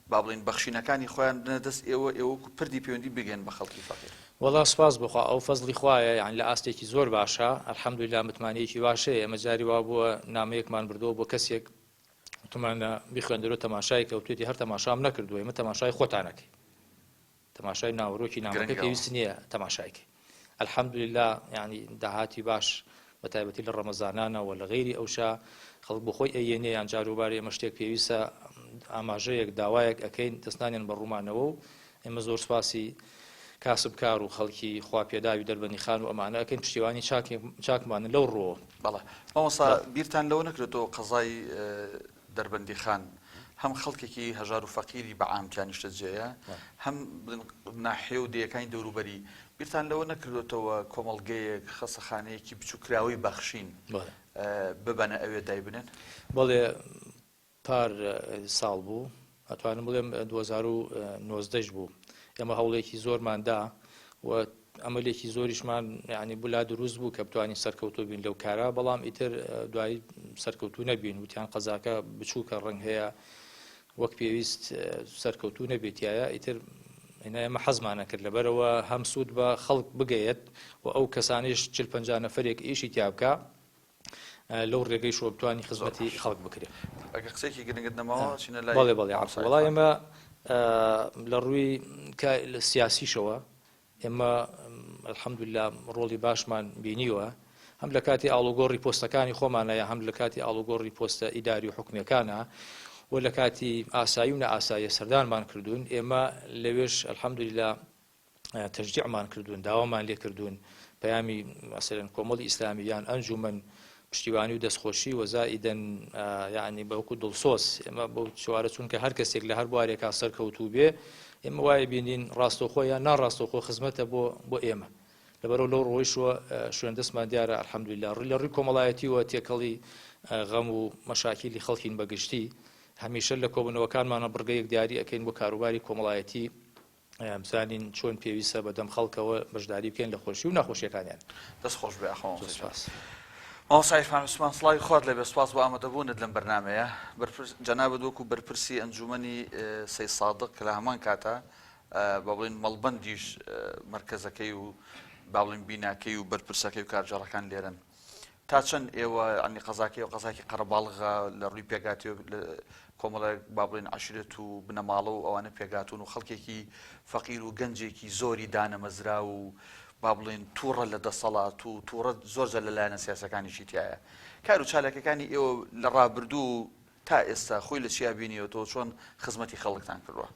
با بڵێین بەخشینەکانی خۆیان بدەنە دەست ئێوە، ئێوە وەکو پردی پەیوەندی بگەن بە خەڵکی فەقیر. وەڵا سوپاس بۆ خوا ئەو فەزڵی خوایە یانی لە ئاستێکی زۆر باشە الحمدللە متمانەیەکی باش هەیە ئێمە جاری وا بووە نامەیەکمان بردووە بۆ کەسێک وتمانە بیخوێندەرەوە تەماشای کە وتوێتی هەر تەماشام نەکردووە ئێمە تەماشای خۆتان ئەکەین تەماشای ناوەرۆکی نامەکە گرنگە پێویست نییە تەماشای کەی الحمدللە یانی داهاتی باش بە تایبەتی لە ڕەمەزانانە و لە غەیری ئەوشا خەڵک بۆ خۆی ئەیەنێ یان جاروبار ئێمە شتێک پێویستە ئاماژەیەک داوایەک ئەکەین دەستنانێن بە ڕوومانەوە و ئێمە زۆر سوپاسی کاسبکار و خەڵکی خوا پێداوی دەربەندیخان و ئەمانە ئەکەین پشتیوانی چاکمانن لەو ڕووەوە. بەڵێ مامۆستا بیرتان لەوە نەکردۆتەوە قەزای دەربەندیخان هەم خەڵکێکی هەژار و فەقیری بە عام تیا نیشتەجێیە، هەم بڵێن ناحیە و دێیەکانی دەوروبەری، بیرتان لەوە نەکردۆتەوە کۆمەڵگەیەک، خەسەخانەیەکی بچووککراوەی بەخشین ببەنە ئەوێ دایبنێن؟ بەڵێ پار ساڵ بوو، ئەتوانم بڵێم 2019 بوو، ئێمە هەوڵێکی زۆرمان دا و. ئەمەلێکی زۆریشمان یعنی بلا دروست بوو کە بتوانین سەرکەوتوو بین لەو کارە، بەڵام ئیتر دوایی سەرکەوتوو نەبین، وتیان قەزاکە بچووکە ڕەنگ هەیە وەک پێویست سەرکەوتوو نەبێتایە، ئیتر ئێنا ئێمە حەزمان نەکرد لەبەرەوە هەم سوود بە خەڵک بگەیەت و ئەو کەسانیش 40 50 نەفەرێک ئیشی تیا بکا لەو ڕێگەیشەوە بتوانی خزمەتی خەڵک بکرێت. ئەگەر قسەیەکی گرنگت نەماوە چینە لای بەڵێ بەڵێ عەفو وەڵا ئێمە لە ڕووی سیاسیشەوە ئێمە الحمدللە ڕۆڵی باشمان بینیوە هەم لە کاتی ئاڵوگۆڕی پۆستەکانی خۆمانە یا هەم لە کاتی ئاڵوگۆڕی پۆستە ئیداری و حکومیەکانە و لە کاتی ئاسایی و نائاساییە سەردانمان کردوون ئێمە لەوێش الحمدللە تەشجیعمان کردوون، داوامان لێ کردوون پەیامی مەسەلەن کۆمەڵی ئیسلامی یان ئەنجومەن پشتیوانی و دەستخۆشی و زائیدەن یعنی بە وەکو دڵسۆز ئێمە بەو چوارە چونکە هەر کەسێک لە هەر بوارێکا سەرکەوتوو بێ ئێمە وایە بینین ڕاستەوخۆ یان ناڕاستەوخۆ خزمەتە بۆ بۆ ئێمە لەبەرەوە لەو ڕۆیشوە شوێن دەستمان دیارە الحمدلله ڕووی لە ڕووی کۆمەڵایەتیوە تێکەڵی غەم و مەشاکیلی خەڵکین بەگشتی هەمیشە لە کۆبوونەوەکانمانە بڕگەیەک دیاری ئەەکەین بۆ کاروباری کۆمەڵایەتی بزانین چۆن پێویستە بەدەم خەڵکەوە بەشداری بکەین لە خۆشی و ناخۆشیەکانیان. دەست خۆش بێ ئاخۆ مامۆستا گیان. مامۆستا عیرفان عوسمان سڵاوی خوات لێبێ سوپاس بۆ ئامادەبوونت لەم بەرنامەیە. بەرپرس جەنابت وەکو بەرپرسی ئەنجومەنی سەی سادق کە لە هەمان کاتا با بڵێین مەڵبەندیش مەرکەزەکەی و با بڵێین بیناکەی و بەرپرسەکەی و کارگێڕەکان لێرەن. تا چەند ئێوە یانی قەزاکەی و قەزاکی قەرەباڵغە لە ڕووی پێکهاتەوە لە کۆمەڵێک با بڵێن عەشرەت و بنەماڵە و ئەوانە پێکهاتوون و خەڵکێکی فەقیر و گەنجێکی زۆری دانەمەزراو و با بڵێن تووڕە لە دەسەڵات و تووڕە زۆر جار لە لایەنە سیاسەکانیشی تایە کار و چالاکەکانی ئێوە لە ڕابردوو تا ئێستا خۆی لە چیا بینیوەتەوە چۆن خزمەتی خەڵکتان کردووە؟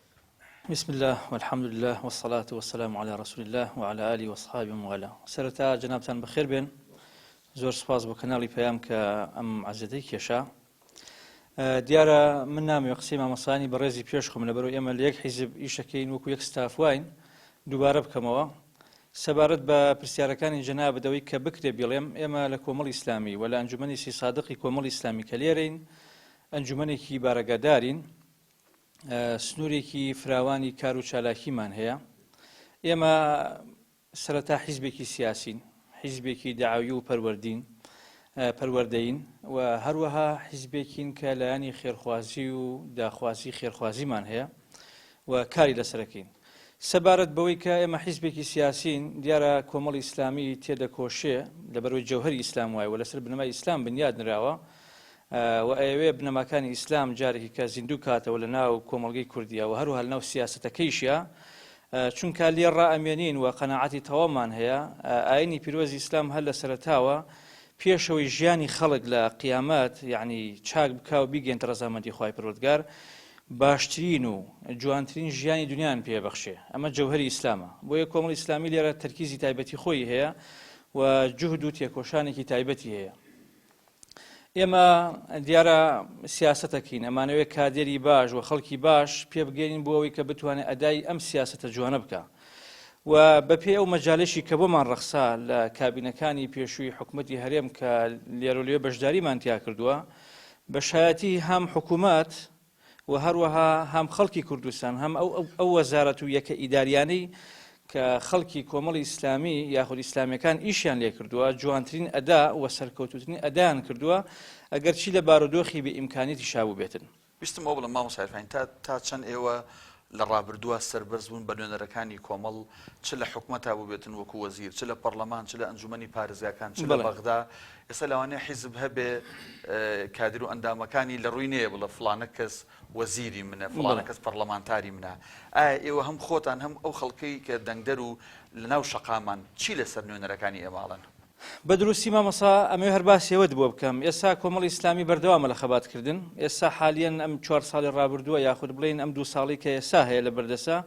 بسم اللە والحمد للە والصلاة والسلام علی رسول اللە وعلی آله واصحابه ومن والاه سەرەتا جەنابتان بەخێر بێن زۆر سوپاس بۆ کەناڵی پەیام کە ئەم عەزێتەی کێشا دیارە من نامەوێ قسەی مامۆستایانی بەڕێزی پێش خۆم لەبەرو ئێمە لە یەک حیزب ئیشەکەین وەکو یەک ستاف واین دووبارە بکەمەوە سەبارەت بە پرسیارەکانی جەنابت ئەوەی کە بکرێ بیڵێم ئێمە لە کۆمەڵی ئیسلامی و لە ئەنجومەنی سی سادقی کۆمەڵی ئیسلامی کە لێرەین ئەنجومەنێکی بارەگادارین سنوورێکی فراوانی کار و چالاکیمان هەیە. ئێمە سەرەتا حیزبێکی سیاسین، حیزبێکی دەعەوی و پەروەردین، پەروەردەین و هەروەها حیزبێکین کە لایەنی خێرخوازی و داخوازی خێرخوازیمان هەیە و کاری لەسەرەکەین. سەبارەت بەوەی کە ئێمە حیزبێکی سیاسین، دیارە کۆمەڵی ئیسلامی تێدەکۆشێ لەبەرەوەی جەوهەری ئیسلام وایە و لەسەر بنەمای ئیسلام بنیاد نراوە، و ئەیەوێ بنەماکانی ئیسلام جارێکی کە زیندوو کاتەوە لە ناو کۆمەڵگەی کوردیا و هەروەها لە ناو سیاسەتەکەیشیا چونکە لێ ڕائەمێنین و قەناعەتی تەواومان هەیە ئاینی پیرۆزی ئیسلام هەر لە سەرەتاوە پێشەوەی ژیانی خەڵک لە قیامەت یعنی چاک بکا و بیگەێنتە ڕەزامەندی خوای پەروەردگار باشترین و جوانترین ژیانی دنیان پێ بەخشێ ئەمە جەوهەری ئیسلامە بۆیە کۆمەڵی ئیسلامی لێرە تەرکیزی تایبەتی خۆی هەیە و جوهد و تێکۆشانێکی تایبەتی هەیە ئێمە دیارە سیاسەتەکەین ئەمانەوێت کادێری باش و خەڵکی باش پێ بگەین بۆ ئەوەی کە بتوانێت ئەدای ئەم سیاسەتە جوانە بکە و بەپێی ئەو مەجالشی کە بۆمان ڕەخسا لە کابینەکانی پێشووی حکوومەتی هەرێم کە لێرە لێ بەشداریمان تیا کردووە بە شایەتی هەم حکوومەت و هەروەها هەم خەڵکی کوردستان هەم ئەو ئەو وەزارەت و یەکە ئیداریانەی کە خەڵکی کۆمەڵی ئیسلامی یاخود ئیسلامیەکان ئیشیان لێ کردووە جوانترین ئەدا و سەرکەوتوترین ئەدایان کردووە ئەگەرچی لە بارودۆخی بێ ئیمکانیەتی شابووبێتن. ویستم ئەوە بڵێم مامۆستا عیرفانی تا تا چەند ئێوە لە ڕابردووە سەربەرز بوون بە نوێنەرەکانی کۆمەڵ چ لە حکومەتا بووبێتن وەکو وەزیر چ لە پەڕلەمان چ لە ئەنجومەنی پارێزگاکان چ لە بەغدا ئێستا لەوانەیە حیزب هەبێ کادر و ئەندامەکانی لە ڕووی نەیە بڵێ فڵانە کەس وەزیری منە فڵانە کەس پەڕلەمانتاری منە ئایا ئێوە هەم خۆتان هەم ئەو خەڵکەی کە دەنگدەر و لەناو شەقامان چی لەسەر نوێنەرەکانی ئێمە ئەڵێن؟ بە دروستی مامۆستا ئەمەوێ هەر باسی ئەوەت بۆ بکەم ئێستا کۆمەڵی ئیسلامی بەردەوامە لە خەبات کردن ئێستا حالیەن ئەم چوار ساڵی ڕابردووە یاخود بڵێین ئەم دوو ساڵی کە ئێستا هەیە لە بەردەسە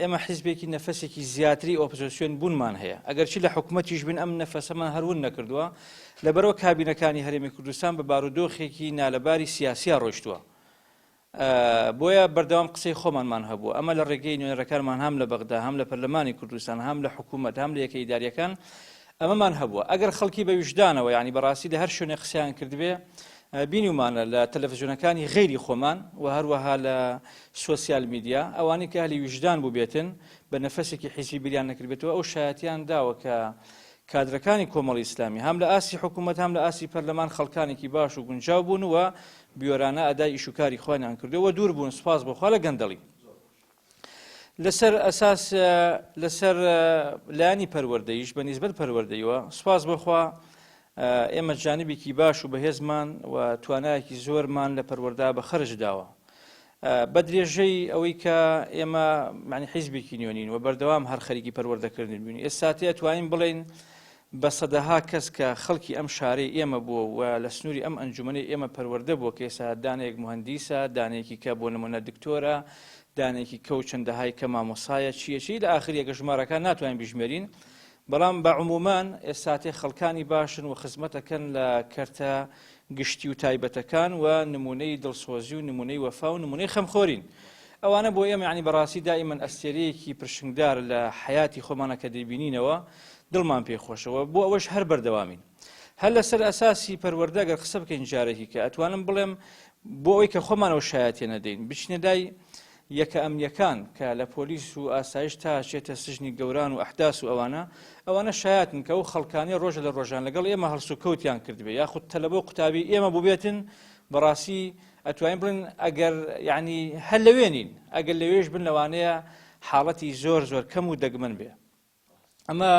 ئێمە حیزبێکی نەفەسێکی زیاتری ئۆپۆزیسیۆن بوونمان هەیە ئەگەرچی لە حکوومەتیش بن ئەم نەفەسەمان هەرون نەکردووە لەبەرەوە کابینەکانی هەرێمی کوردستان بە بارودۆخێکی نالەباری سیاسیا ڕۆیشتووە بۆیە بەردەوام قسەی خۆمانمان هەبووە، ئەمە لە ڕێگەی نوێنەرەکانمان هەم لە بەغدا، هەم لە پەرلەمانی کوردستان، هەم لە حکوومەت، هەم لە یەکە ئیدارییەکان ئەمەمان هەبووە. ئەگەر خەڵکی بە ویژدانەوە یانی بەڕاستی لە هەر شوێنێک قسەیان کردبێ، بینیومانە لە تەلەفزیۆنەکانی غەیری خۆمان و هەروەها لە سۆسیال میدیا ئەوانەی کە ئەهلی ویژدان بووبێتن بە نەفەسێکی حیزبی بیریان نەکردبێتەوە ئەو شایەتیان داوە کە کادرەکانی کۆمەڵی ئیسلامی هەم لە ئاستی حکوومەت هەم لە ئاستی پەرلەمان خەڵکانێکی باش و گونجاو بوون و بیۆرانە ئەدای ئیش و کاری خۆیانیان کردووە و دوور بوون سوپاس بۆ خوا لە گەندەڵی. لەسەر ئەساس لەسەر لایەنی پەروەردەیش بە نیسبەت پەروەردەیوە سوپاس بۆ خوا ئێمە جانبێکی باش و بەهێزمان و توانایەکی زۆرمان لە پەروەردا بە خەرج داوە بە درێژەی ئەوەی کە ئێمە معنی حیزبێکی نوێنین و بەردەوام هەر خەریکی پەروەردەکردن بووین ئێستاتێ توانین بڵێین بە سەدەها کەس کە خەڵکی ئەم شارەی ئێمە بووە و لە سنووری ئەم ئەنجومەنەی ئێمە پەروەردە بووە کە ئێستا دانەیەک موهەندیسە، دانەیەکی کە بۆ نموونە دکتۆرە، دانەیەکی کە و چەندەهای کە مامۆسایە چییە چی لە ئاخری ئەگەر ژمارەکان ناتوانین بیژمێرین بەڵام بە عمومان ئێستاتێ خەڵکانی باشن و خزمەت ئەکەن لە کەرتە گشتی و تایبەتەکان و نموونەی دڵسۆزی و نموونەی وەفا و نموونەی خەمخۆرین. ئەوانە بۆ ئێمە یانی بەڕاستی دائیمەن ئەستێرەیەکی پرشنگدار لە حەیاتی خۆمانە کە دەیبینینەوە دڵمان پێی خۆشە و بۆ ئەوەش هەر بەردەوامین. هەر لەسەر ئەساسی پەروەردە گەر قسە بکەین جارێکی کە ئەتوانم بڵێم بۆ ئەوەی کە خۆمان ئەو شایەتیە نەدەین بچینە لای یەکە ئەمنیەکان کە لە پۆلیس و ئاسایش تا چێتە سجنی گەوران و ئەحداس و ئەوانە ئەوانە شایەتن کە ئەو خەڵکانی ڕۆژە لە ڕۆژان لەگەڵ ئێمە هەڵسوکەوتیان کردبێ یاخود تەلەبە و قوتابی ئێمە بووبێتن بەڕاستی ئەتوانین بڵێن ئەگەر یعنی هەر لەوێ نین ئەگەر لەوێش بن لەوانەیە حاڵەتی زۆر زۆر کەم و دەگمەن بێ ئەمە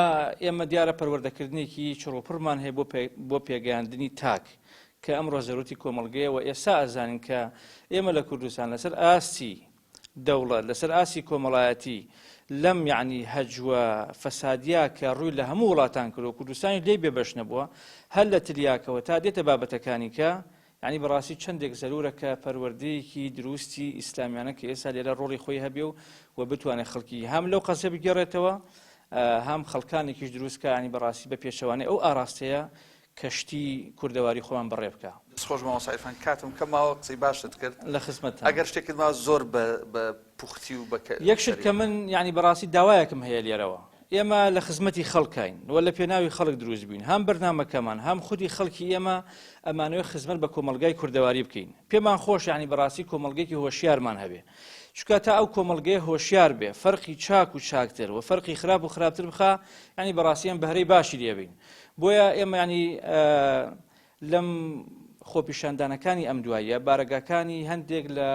ئێمە دیارە پەروەردەکردنێکی چڕوپڕمان هەیە بۆ بۆ پێگەیاندنی تاک کە ئەمڕۆ زەروتی کۆمەڵگەیە و ئێستا ئەزانین کە ئێمە لە کوردستان لەسەر ئاستی دەوڵەت لەسەر ئاستی کۆمەڵایەتی لەم یعنی هەجوە فەسادیا کە ڕووی لە هەموو وڵاتان کردو کوردستانی لێی بێبەش نەبووە هەر لە تلیاکەوە تا دێتە بابەتەکانی کە یانی بەڕاستی چەندێک زەرورە کە پەروەردەیەکی دروستی ئیسلامیانە کە ئێستا لێرە ڕۆڵی خۆی هەبێ و و بتوانێت خەڵکی هەم لەو قەزیە بگێڕێتەوە هەم خەڵکانێکیش دروست کە ینی بەڕاستی بە پێچەوانەی ئەو ئاراستەیە کەشتی کوردەواری خۆمان بەڕێ بکە. دەست خۆش مامۆستا عیرفان کاتم کەم ماوە قسەی باشت کرد لە خزمەتتان. ئەگەر شتێکت ماوە زۆر بە بە پوختی و بە کە یەک شت کە من یانی بەڕاستی داوایەکم هەیە لێرەوە ئێمە لە خزمەتی خەڵکاین و لە پێناوی خەڵک دروست بووین هەم بەرنامەکەمان هەم خودی خەڵکی ئێمە ئەمانەوێ خزمەت بە کۆمەڵگای کوردەواری بکەین پێمان خۆش یانی بەڕاستی کۆمەڵگەیەکی هۆشیارمان هەبێ چونکە تا ئەو کۆمەڵگەیە هۆشیار بێ فەرقی چاک و چاکتر و فەرقی خراپ و خراپتر بخا یانی بەڕاستی ئەم بەهرەی باشی لێبین بۆیە ئێمە ینی لەم خۆپیشاندانەکانی ئەم دواییە بارەگاکانی هەندێک لە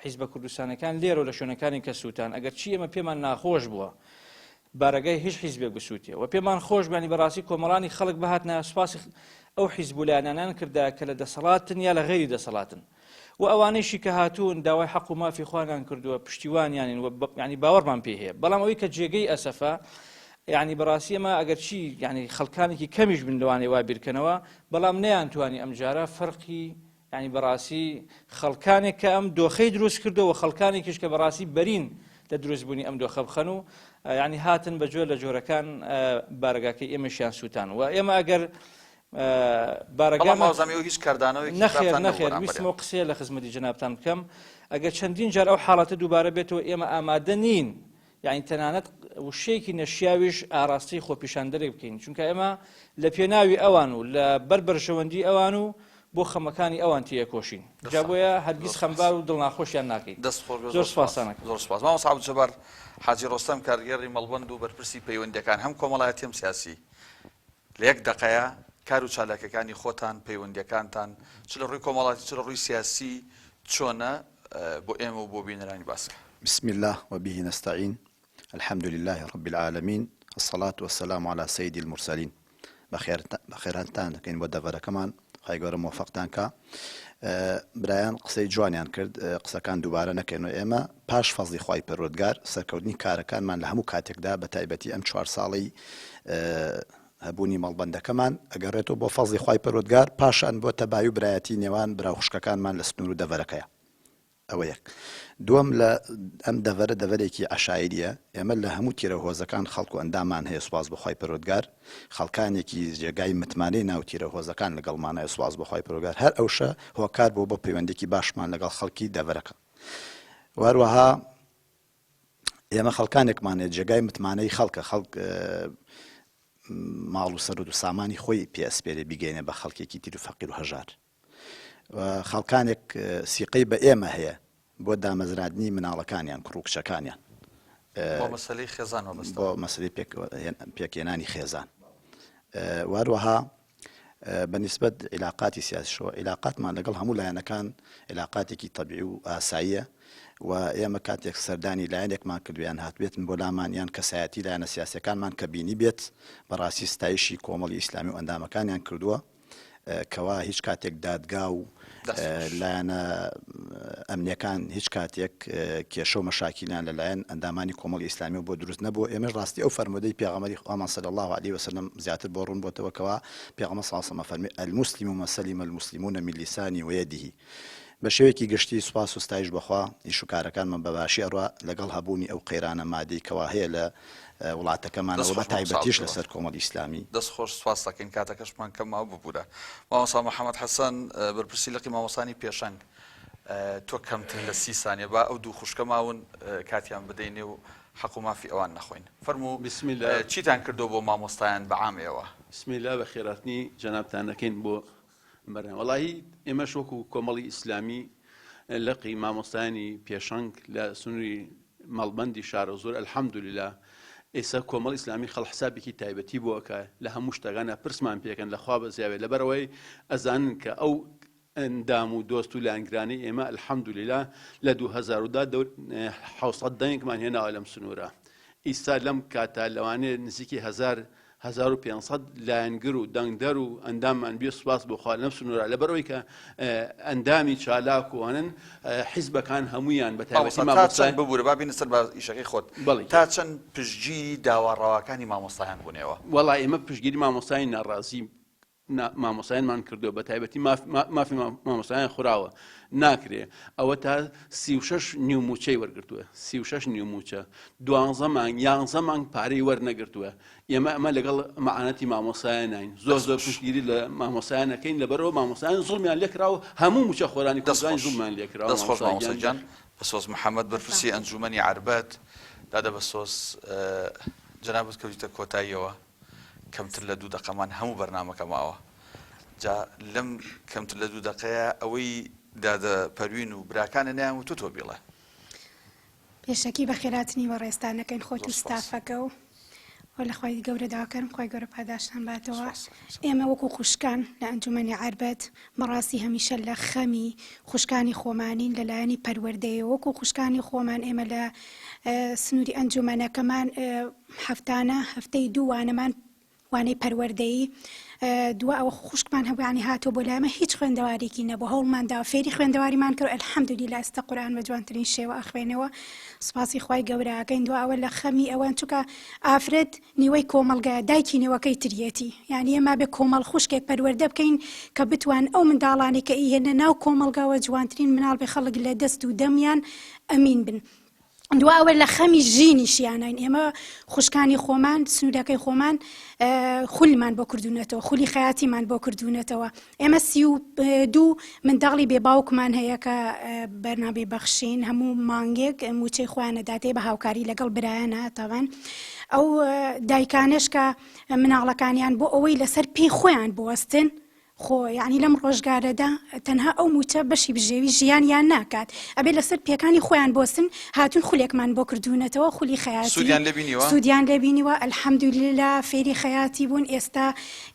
حیزبە کوردستانەکان لێرە و لە شوێنەکانی کە سووتان ئەگەر چی ئێمە پێمان ناخۆش بووە بارەگای هیچ حیزبێک بسووتێ و پێمان خۆش بانی بەڕاستی کۆمەڵانی خەڵک بهاتنە سوپاسی ئەو حیزب و لایەنانیان کردا کە لە دەسەڵاتن یا لە غەیری دەسەڵاتن و ئەوانەیشی کە هاتوون داوای حەق و مافی خۆیانیان کردووە پشتیوانیانین و یعنی باوەڕمان پێی هەیە بەڵام ئەوەی کە جێگەی ئەسەفە یعنی بەڕاستی ئەمە ئەگەر چی یعنی خەڵکانێکی کەمیش بن لەوانەیە وا بیرکەنەوە بەڵام نەیانتوانی ئەمجارە فەرقی یعنی بەڕاستی خەڵکانێک کە ئەم دۆخەی دروست کردەوە خەڵکانێکیش کە بەڕاستی بەرین لە دروستبوونی ئەم دۆخە بخەن و یعنی هاتن بە جۆر لە جۆرەکان بارەگاکەی ئێمەشیان سووتان و ئێمە ئەگەر بارەگا بەڵام ماوزامی ئەو هیچ کاردانەوەیەکی نەخێر خراپتان نەبوو نەخێر بەرامبەریان. ویستم ئەو قسەیە لە خزمەتی جەنابتان بکەم ئەگەر چەندین جار ئەو حاڵەتە دووبارە بێتەوە ئێمە ئامادە نین یعنی تەنانەت وشەیەکی نەشیاویش ئاراستەی خۆپیشاندەرێک بکەین چونکە ئێمە لە پێناوی ئەوان و لە بەر بەرژەوەندی ئەوان و بۆ خەمەکانی ئەوان تێکۆشین جا دەستان بۆیە خۆش هەرگیز زۆر سپاس. خەمبار و دڵناخۆشیان ناکەین دەست خۆش بێ زۆر زۆر سپاس سپاستان ئەکەم. زۆر سپاس مامۆستا عەبدولجەبار حاجی ڕۆستەم کارگێڕی مەڵبەند و بەرپرسی پەیوەندیەکان هەم کۆمەڵایەتی هەم سیاسی لە یەک دەقەیا کار و چالاکیەکانی خۆتان، پەیوەندیەکانتان چ لە ڕووی کۆمەڵاتی چ لە ڕووی سیاسی چۆنە بۆ ئێمە و بۆ بینەرانی باس کە. بسم اللە وبه نستعین الحمد للە رب العالمین الصلاة والسلام علی سید المرسلین بەخێرهاتنتان دەکەین بۆ دەڤەرەکەمان خوای گەورە مۆفەقتان کا برایان قسەی جوانیان کرد قسەکان دووبارە نەکەینەوە ئێمە پاش فەزڵی خوای پەروەردگار سەرکەوتنی کارەکانمان لە هەموو کاتێکدا بە تایبەتی ئەم چوار ساڵەی هەبوونی مەڵبەندەکەمان ئەگەڕێتەوە بۆ فەزڵی خوای پەروەردگار پاشان بۆ تەبایی و برایەتی نێوان برا و خوشکەکانمان لە سنوور و دەڤەرەکەیا. ئەوە یەک. دووەم لە ئەم دەڤەرە دەڤەرێکی عەشایریە، ئێمە لە هەموو تیرە هۆزەکان خەڵک و ئەنداممان هەیە سوپاس بۆ خوای پەروەردگار، خەڵکانێکی جێگای متمانەی ناو تیرە هۆزەکان لەگەڵمان هەیە سوپاس بۆ خوای پەروەردگار، هەر ئەوشە هۆکار بووە بۆ پەیوەندیەکی باشمان لەگەڵ خەڵکی دەڤەرەکە و هەروەها ئێمە خەڵکانێکمان هەیە جێگای متمانەی خەڵکە، خەڵک ماڵ و سەروەت و سامانی خۆی پێ ئەسپێرێ بیگەینێ بە خەڵکێکی تیر و فەقیر و هەژار. خەڵکانێک سیقەی بە ئێمە هەیە بۆ دامەزراندنی مناڵەکانیان کوڕ و کچەکانیان. بۆ مەسەلەی خێزان مەبەستە. بۆ مەسەلەی پێکهێنانی خێزان. و هەروەها بە نیسبەت عیلاقاتی سیاسیشەوە عیلاقاتمان لەگەڵ هەموو لایەنەکان عیلاقاتێکی تەبیعی و ئاساییە و ئێمە کاتێک سەردانی لایەنێکمان کردو یان هاتبێتن بۆ لامان یان کەسایەتی لایەنە سیاسیەکانمان کە بینی بێت بەڕاستی ستایشی کۆمەڵی ئیسلامی و ئەندامەکانیان کردووە کەوا هیچ کاتێک دادگا و لایەنە ئەمنیەکان هیچ کاتێک کێشە و مەشاکیلیان لەلایەن ئەندامانی کۆمەڵی ئیسلامیەوە بۆ دروست نەبووە، ئێمەش ڕاستی ئەو فەرموودەی پێغەمبەری خوامان صلی اللە علیە وسلم زیاتر بۆ ڕوون بۆتەوە کەوا پێغەمبەر صلی اللە علیە وسلم ئەفەرموێ المسلم من سلم المسلمون من لسانه ویده بە شێوەیەکی گشتی سوپاس و ستایش بەخوا ئیش و کارەکانمان بە باشی ئەڕوا لەگەڵ هەبوونی ئەو قەیرانە مادەی کەوا هەیە لە وڵاتەکەمانەوە دەست بە خۆش مامۆستا تایبەتیش عەبدوڵا. لەسەر کۆمەڵی ئیسلامی. دەست خۆش سوپاست دەکەین کاتەکەشمان کەم ماوە ببورە مامۆستا محمد حەسەن بەرپرسی لقی مامۆستانی پێشەنگ تۆ کەمتر لە سی سانیە با ئەو دوو خوشکە ماون کاتیان بدەینێ و حەق و مافی ئەوان نەخۆین فەرموو بسم اللە. چیتان کردووە بۆ مامۆستایان بە عام ئێوە؟ بسم اللە بەخێرهاتنی جەنابتان دەکەین بۆ بەرنامە وەڵاهی ئێمەش وەکو کۆمەڵی ئیسلامی لقی مامۆستایانی پێشەنگ لە سنووری مەڵبەندی شارەزوور الحمدللە ئێستا کۆمەڵ ئیسلامی خەڵ حسابێکی تایبەتی بۆ ئەکا لە هەموو شتەکانە پرسمان پێکەن لە خوا بەزیاوێ لەبەرئەوەی ئەزانن کە ئەو ئەندام و دۆست و لایەنگرانەی ئێمە الحمدللە لە 2010 دەور 700 دەنگمان هێناوە لەم سنوورە ئیستا لەم کاتە لەوانەیە نزیکی هەزار 1500 لایەنگر و دەنگدەر و ئەنداممان بێ سوپاس بۆ خوا لەم سنوورە لەبەرئەوەی کە ئەندامی چالاک و ئەنن حیزبەکان هەموویان بە تایبەتی مامۆستا تا مامۆستای چەند ببورە با بینە سەر باس ئیشەکەی خۆت بەڵی تا چەند پشتگیری داوا ڕەواکانی مامۆستایان بوون ئێوە؟ وەڵا ئێمە پشتگیری مامۆستای ناڕازی مامۆستایانمان کردووە بە تایبەتی مافی مامۆستایان خوراوە ناکرێ ئەوە تا 36 نیو موچەی وەرگتووە 36 نیو موچە دوانزە مانگ یانزە مانگ پارەی وەرنەگرتووە ئێمە ئەمە لەگەڵ مەعانەتی مامۆستایان ناین زۆر زۆر پشتگیری لە مامۆستایان نەکەین لەبەرەوە مامۆستایان زوڵمیان لێکراوە هەموو موچە خۆرانی کوردستان زوڵمیان لێکراوە دەست خۆش مامۆستا گیان بەسۆز محەممەد بەرپرسی ئەنجومەنی عەربەت دادە بەسۆز جەنابت کەوتیتە کۆتاییەوە کەمتر لە دوو دەقەمان هەموو بەرنامەکە ماوە جا لەم کەمتر لە دوو دەقەیە ئەوەی دادە پەروین و براکانە نەیان وتو تۆ بیڵێ. پێشەکی بەخێراتنی بەڕێزتان ئەکەین خۆت زۆر و سوپاس. ستافەکە و وە لە خوای گەورە داواکارم خوای گەورە پاداشتان باتەوە سوپاس. ئێمە وەکو خوشکان لە ئەنجومەنی عەربەت بەڕاستی هەمیشە لە خەمی خوشکانی خۆمانین لە لایەنی پەروەردەیەوە وەکو خوشکانی خۆمان ئێمە لە سنووری ئەنجومەنەکەمان هەفتانە هەفتەی دوو وانەمان وانەی پەروەردەیی دوا ئەوە خوشکمان هەبوو یانی هاتووە بۆ لای ئێمە هیچ خوێندەوارێکی نەبوو هەوڵمان دا فێری خوێندەواریمان کرد الحمدللە ئێستا قورئان بە جوانترین شێوە ئەخوێنەوە سوپاسی خوای گەورە ئەکەین دوا ئەوە لە خەمی ئەوەن چونکە ئافرەت نیوەی کۆمەڵگایە دایکی نیوەکەی تریەتی یانی ئێمە بێ کۆمەڵ خوشکێک پەروەردە بکەین کە بتوان ئەو منداڵانەی کە ئیهێنە ناو کۆمەڵگاوە جوانترین مناڵ بێ خەڵک لە دەست و دەمیان ئەمین بن دوا ئەوە لە خەمی ژینیشیانین ئێمە خوشکانی خۆمان سنوورەکەی خۆمان خولمان بۆ کردوونەتەوە خولی خەیاتیمان بۆ کردوونەتەوە ئێمە 32 منداڵی بێ باوکمان هەیە کە بەرنامەی بەخشین هەموو مانگێک موچەی خۆیانە داتێ بە هاوکاری لەگەڵ برایانە تاوان ئەو دایکانش کە مناڵەکانیان بۆ ئەوەی لەسەر پێی خۆیان بوەستن خۆ یەعنی لەم ڕۆژگارەدا تەنها ئەو موچە بەشی بژێوی ژیانیان ناکات ئەبێ لەسەر پێکانی خۆیان بۆستن هاتون خولێکمان بۆ کردوونەتەوە خولی خەیاتی سوودیان لێ بینیوە؟ سوودیان لێ بینیوە الحمدللە فێری خەیاتی بوون ئێستا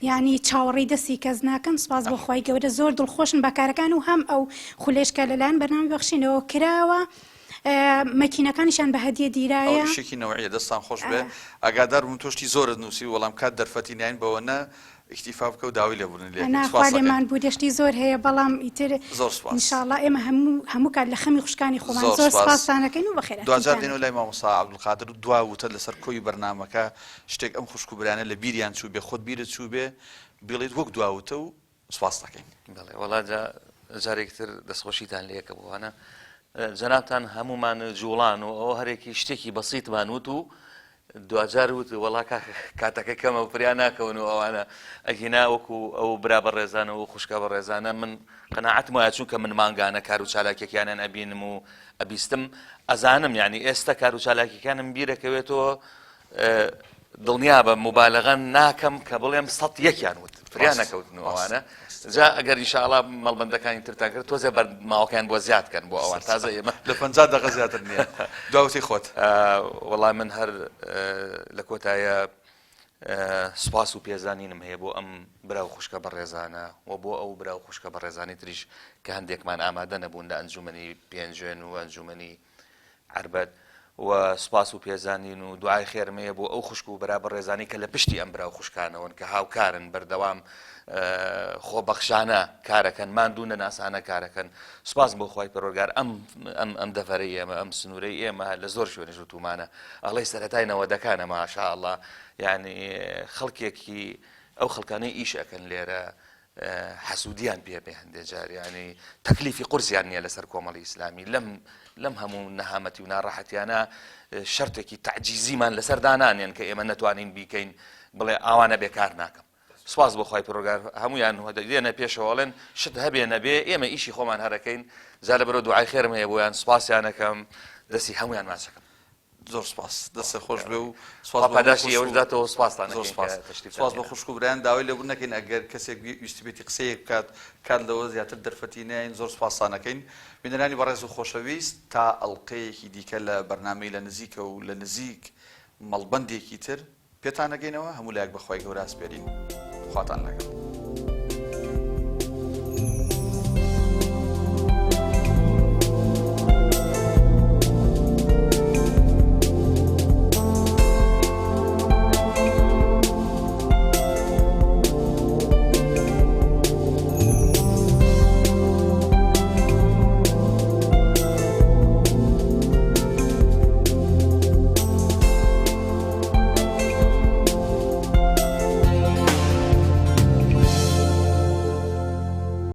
یەعنی چاوەڕێی دەستی کەس ناکەن سوپاس بۆ خوای گەورە زۆر دڵخۆشن بە کارەکان و هەم ئەو خولەش کە لەلایەن بەرنامەی بەخشینەوە کراوە مەکینەکانیشیان بە هەدیە ئەوە دیرایە. ئیشێکی نەوعیە دەستان خۆش بێ ئاگادار بووم تۆ شتی زۆرت نووسی وەڵام کات دەرفەتی ناین بەوە نە ئیکتیفا بکە و داوای لێبوردن لێ نا ئەکەین خوا سوپاس ئەکەین. لێمان بوردە شتی زۆر هەیە بەڵام ئیتر زۆر سوپاس. ان شاء اللە ئێمە هەموو هەموو کات لە خەمی خوشکانی خۆمان زۆر زۆر سوپاس. سوپاستان ئەکەین و دواجار بەخێرهاتنتان دێنەوە ئەکەین. لای مامۆستا عەبدولقادر دوا وتە لەسەر کۆی بەرنامەکە شتێک ئەم خوشک و برایانە لە بیریان چووبێ خۆت بیرت چووبێ بیڵێیت وەک دوا وتە و سوپاست دەکەین. بەڵێ وەڵا جا جارێکی تر دەستخۆشیتان لێ یەکە بۆ ئەوانە جەنابتان هەموومان جوڵان و ئەوە هەرێکی شتێکی بەسیتمان وت و دواجار وت وەڵا کاکە کاتەکە کەمە و فریا ناکەون و ئەوانە ئەگینا وەکو ئەو برا بەڕێزانە و خوشکە بەڕێزانە من قەناعەتم وایە چونکە من مانگانە کار و چالاکیەکانیان ئەبینم و ئەبیستم ئەزانم یعنی ئێستا کار و چالاکیەکانم بیرەکەوێتەوە دڵنیابە موبالەغە ناکەم کە بڵێم سەد یەکیان وت فریا نەکەوتن و ئەوانە. جا ئەگەر ئینشاڵا مەڵبەندەکانی ترتان کرد تۆزێ بەر ماوەکەیان بۆ زیاد کەن بۆ ئەوان تازە ئێمە لە 50 دەقە زیاتر نییە داوتی خۆت وەڵا من هەر لە کۆتایە سوپاس و پێزانینم هەیە بۆ ئەم برا و خوشکە بەڕێزانە و بۆ ئەو برا و خوشکە بەڕێزانی تریش کە هەندێکمان ئامادە نەبوون لە ئەنجومەنی پێنجوێن و ئەنجومەنی عەربەت و سوپاس و پێزانین و دوعای خێرم هەیە بۆ ئەو خوشک و برا بەڕێزانەی کە لە پشتی ئەم برا و خوشکانەوەن کە هاوکارن بەردەوام خۆبەخشانە کارەکەن ماندوو نەناسانە کارەکەن سوپاس بۆ خوای پەروەردگار ئەم ئەم ئەم دەڤەرەی ئێمە ئەم سنوورەی ئێمە لە زۆر شوێنیش وتومانە ئەڵێی سەرەتای نەوەدەکانە ماشاءاللە یعنی خەڵکێکی ئەو خەڵکانەی ئیش ئەکەن لێرە حەسوودیان پێ بێ هەندێ جار یعنی تەکلیفی قورسیان نییە لەسەر کۆمەڵی ئیسلامی لەم لەم هەموو نەهامەتی و ناڕەحەتیانە شەرتێکی تەعجیزیمان لەسەر دانانێن کە ئێمە نەتوانین بیکەین بڵێ ئاوانە بێکار ناکەم سواز بۆ خوای پەروەردگار هەمویان دێنە پێشەوە ئەڵێن شت هەبێ نەبێ ئێمە ئیشی خۆمان هەرەکەین جا لەبەرەوە دوعای خێرم هەیە بۆیان سوپاسیانەکەم دەستی هەمویان ماچەکەم زۆر سپاس دەستت خۆش بێ و سپاس بۆ پاداشتی ئێوەش داتەوە سپاستان زۆر سپاس سپاس بۆ خوشک و برایان داوای لێبوردن نەکەین ئەگەر کەسێک ویستبێتی قسەیەک بکات کات لەوە زیاتر دەرفەتی نەیەین زۆر سپاستان ئەکەین بینەرانی بەڕێز و خۆشەویست تا ئەڵقەیەکی دیکە لە بەرنامەی لە نزیکە و لە نزیک مەڵبەندێکی تر پێتان ئەگەینەوە هەموو لایەک بە خوای گەورە ئەسپێرین خواتان لەگەڵ.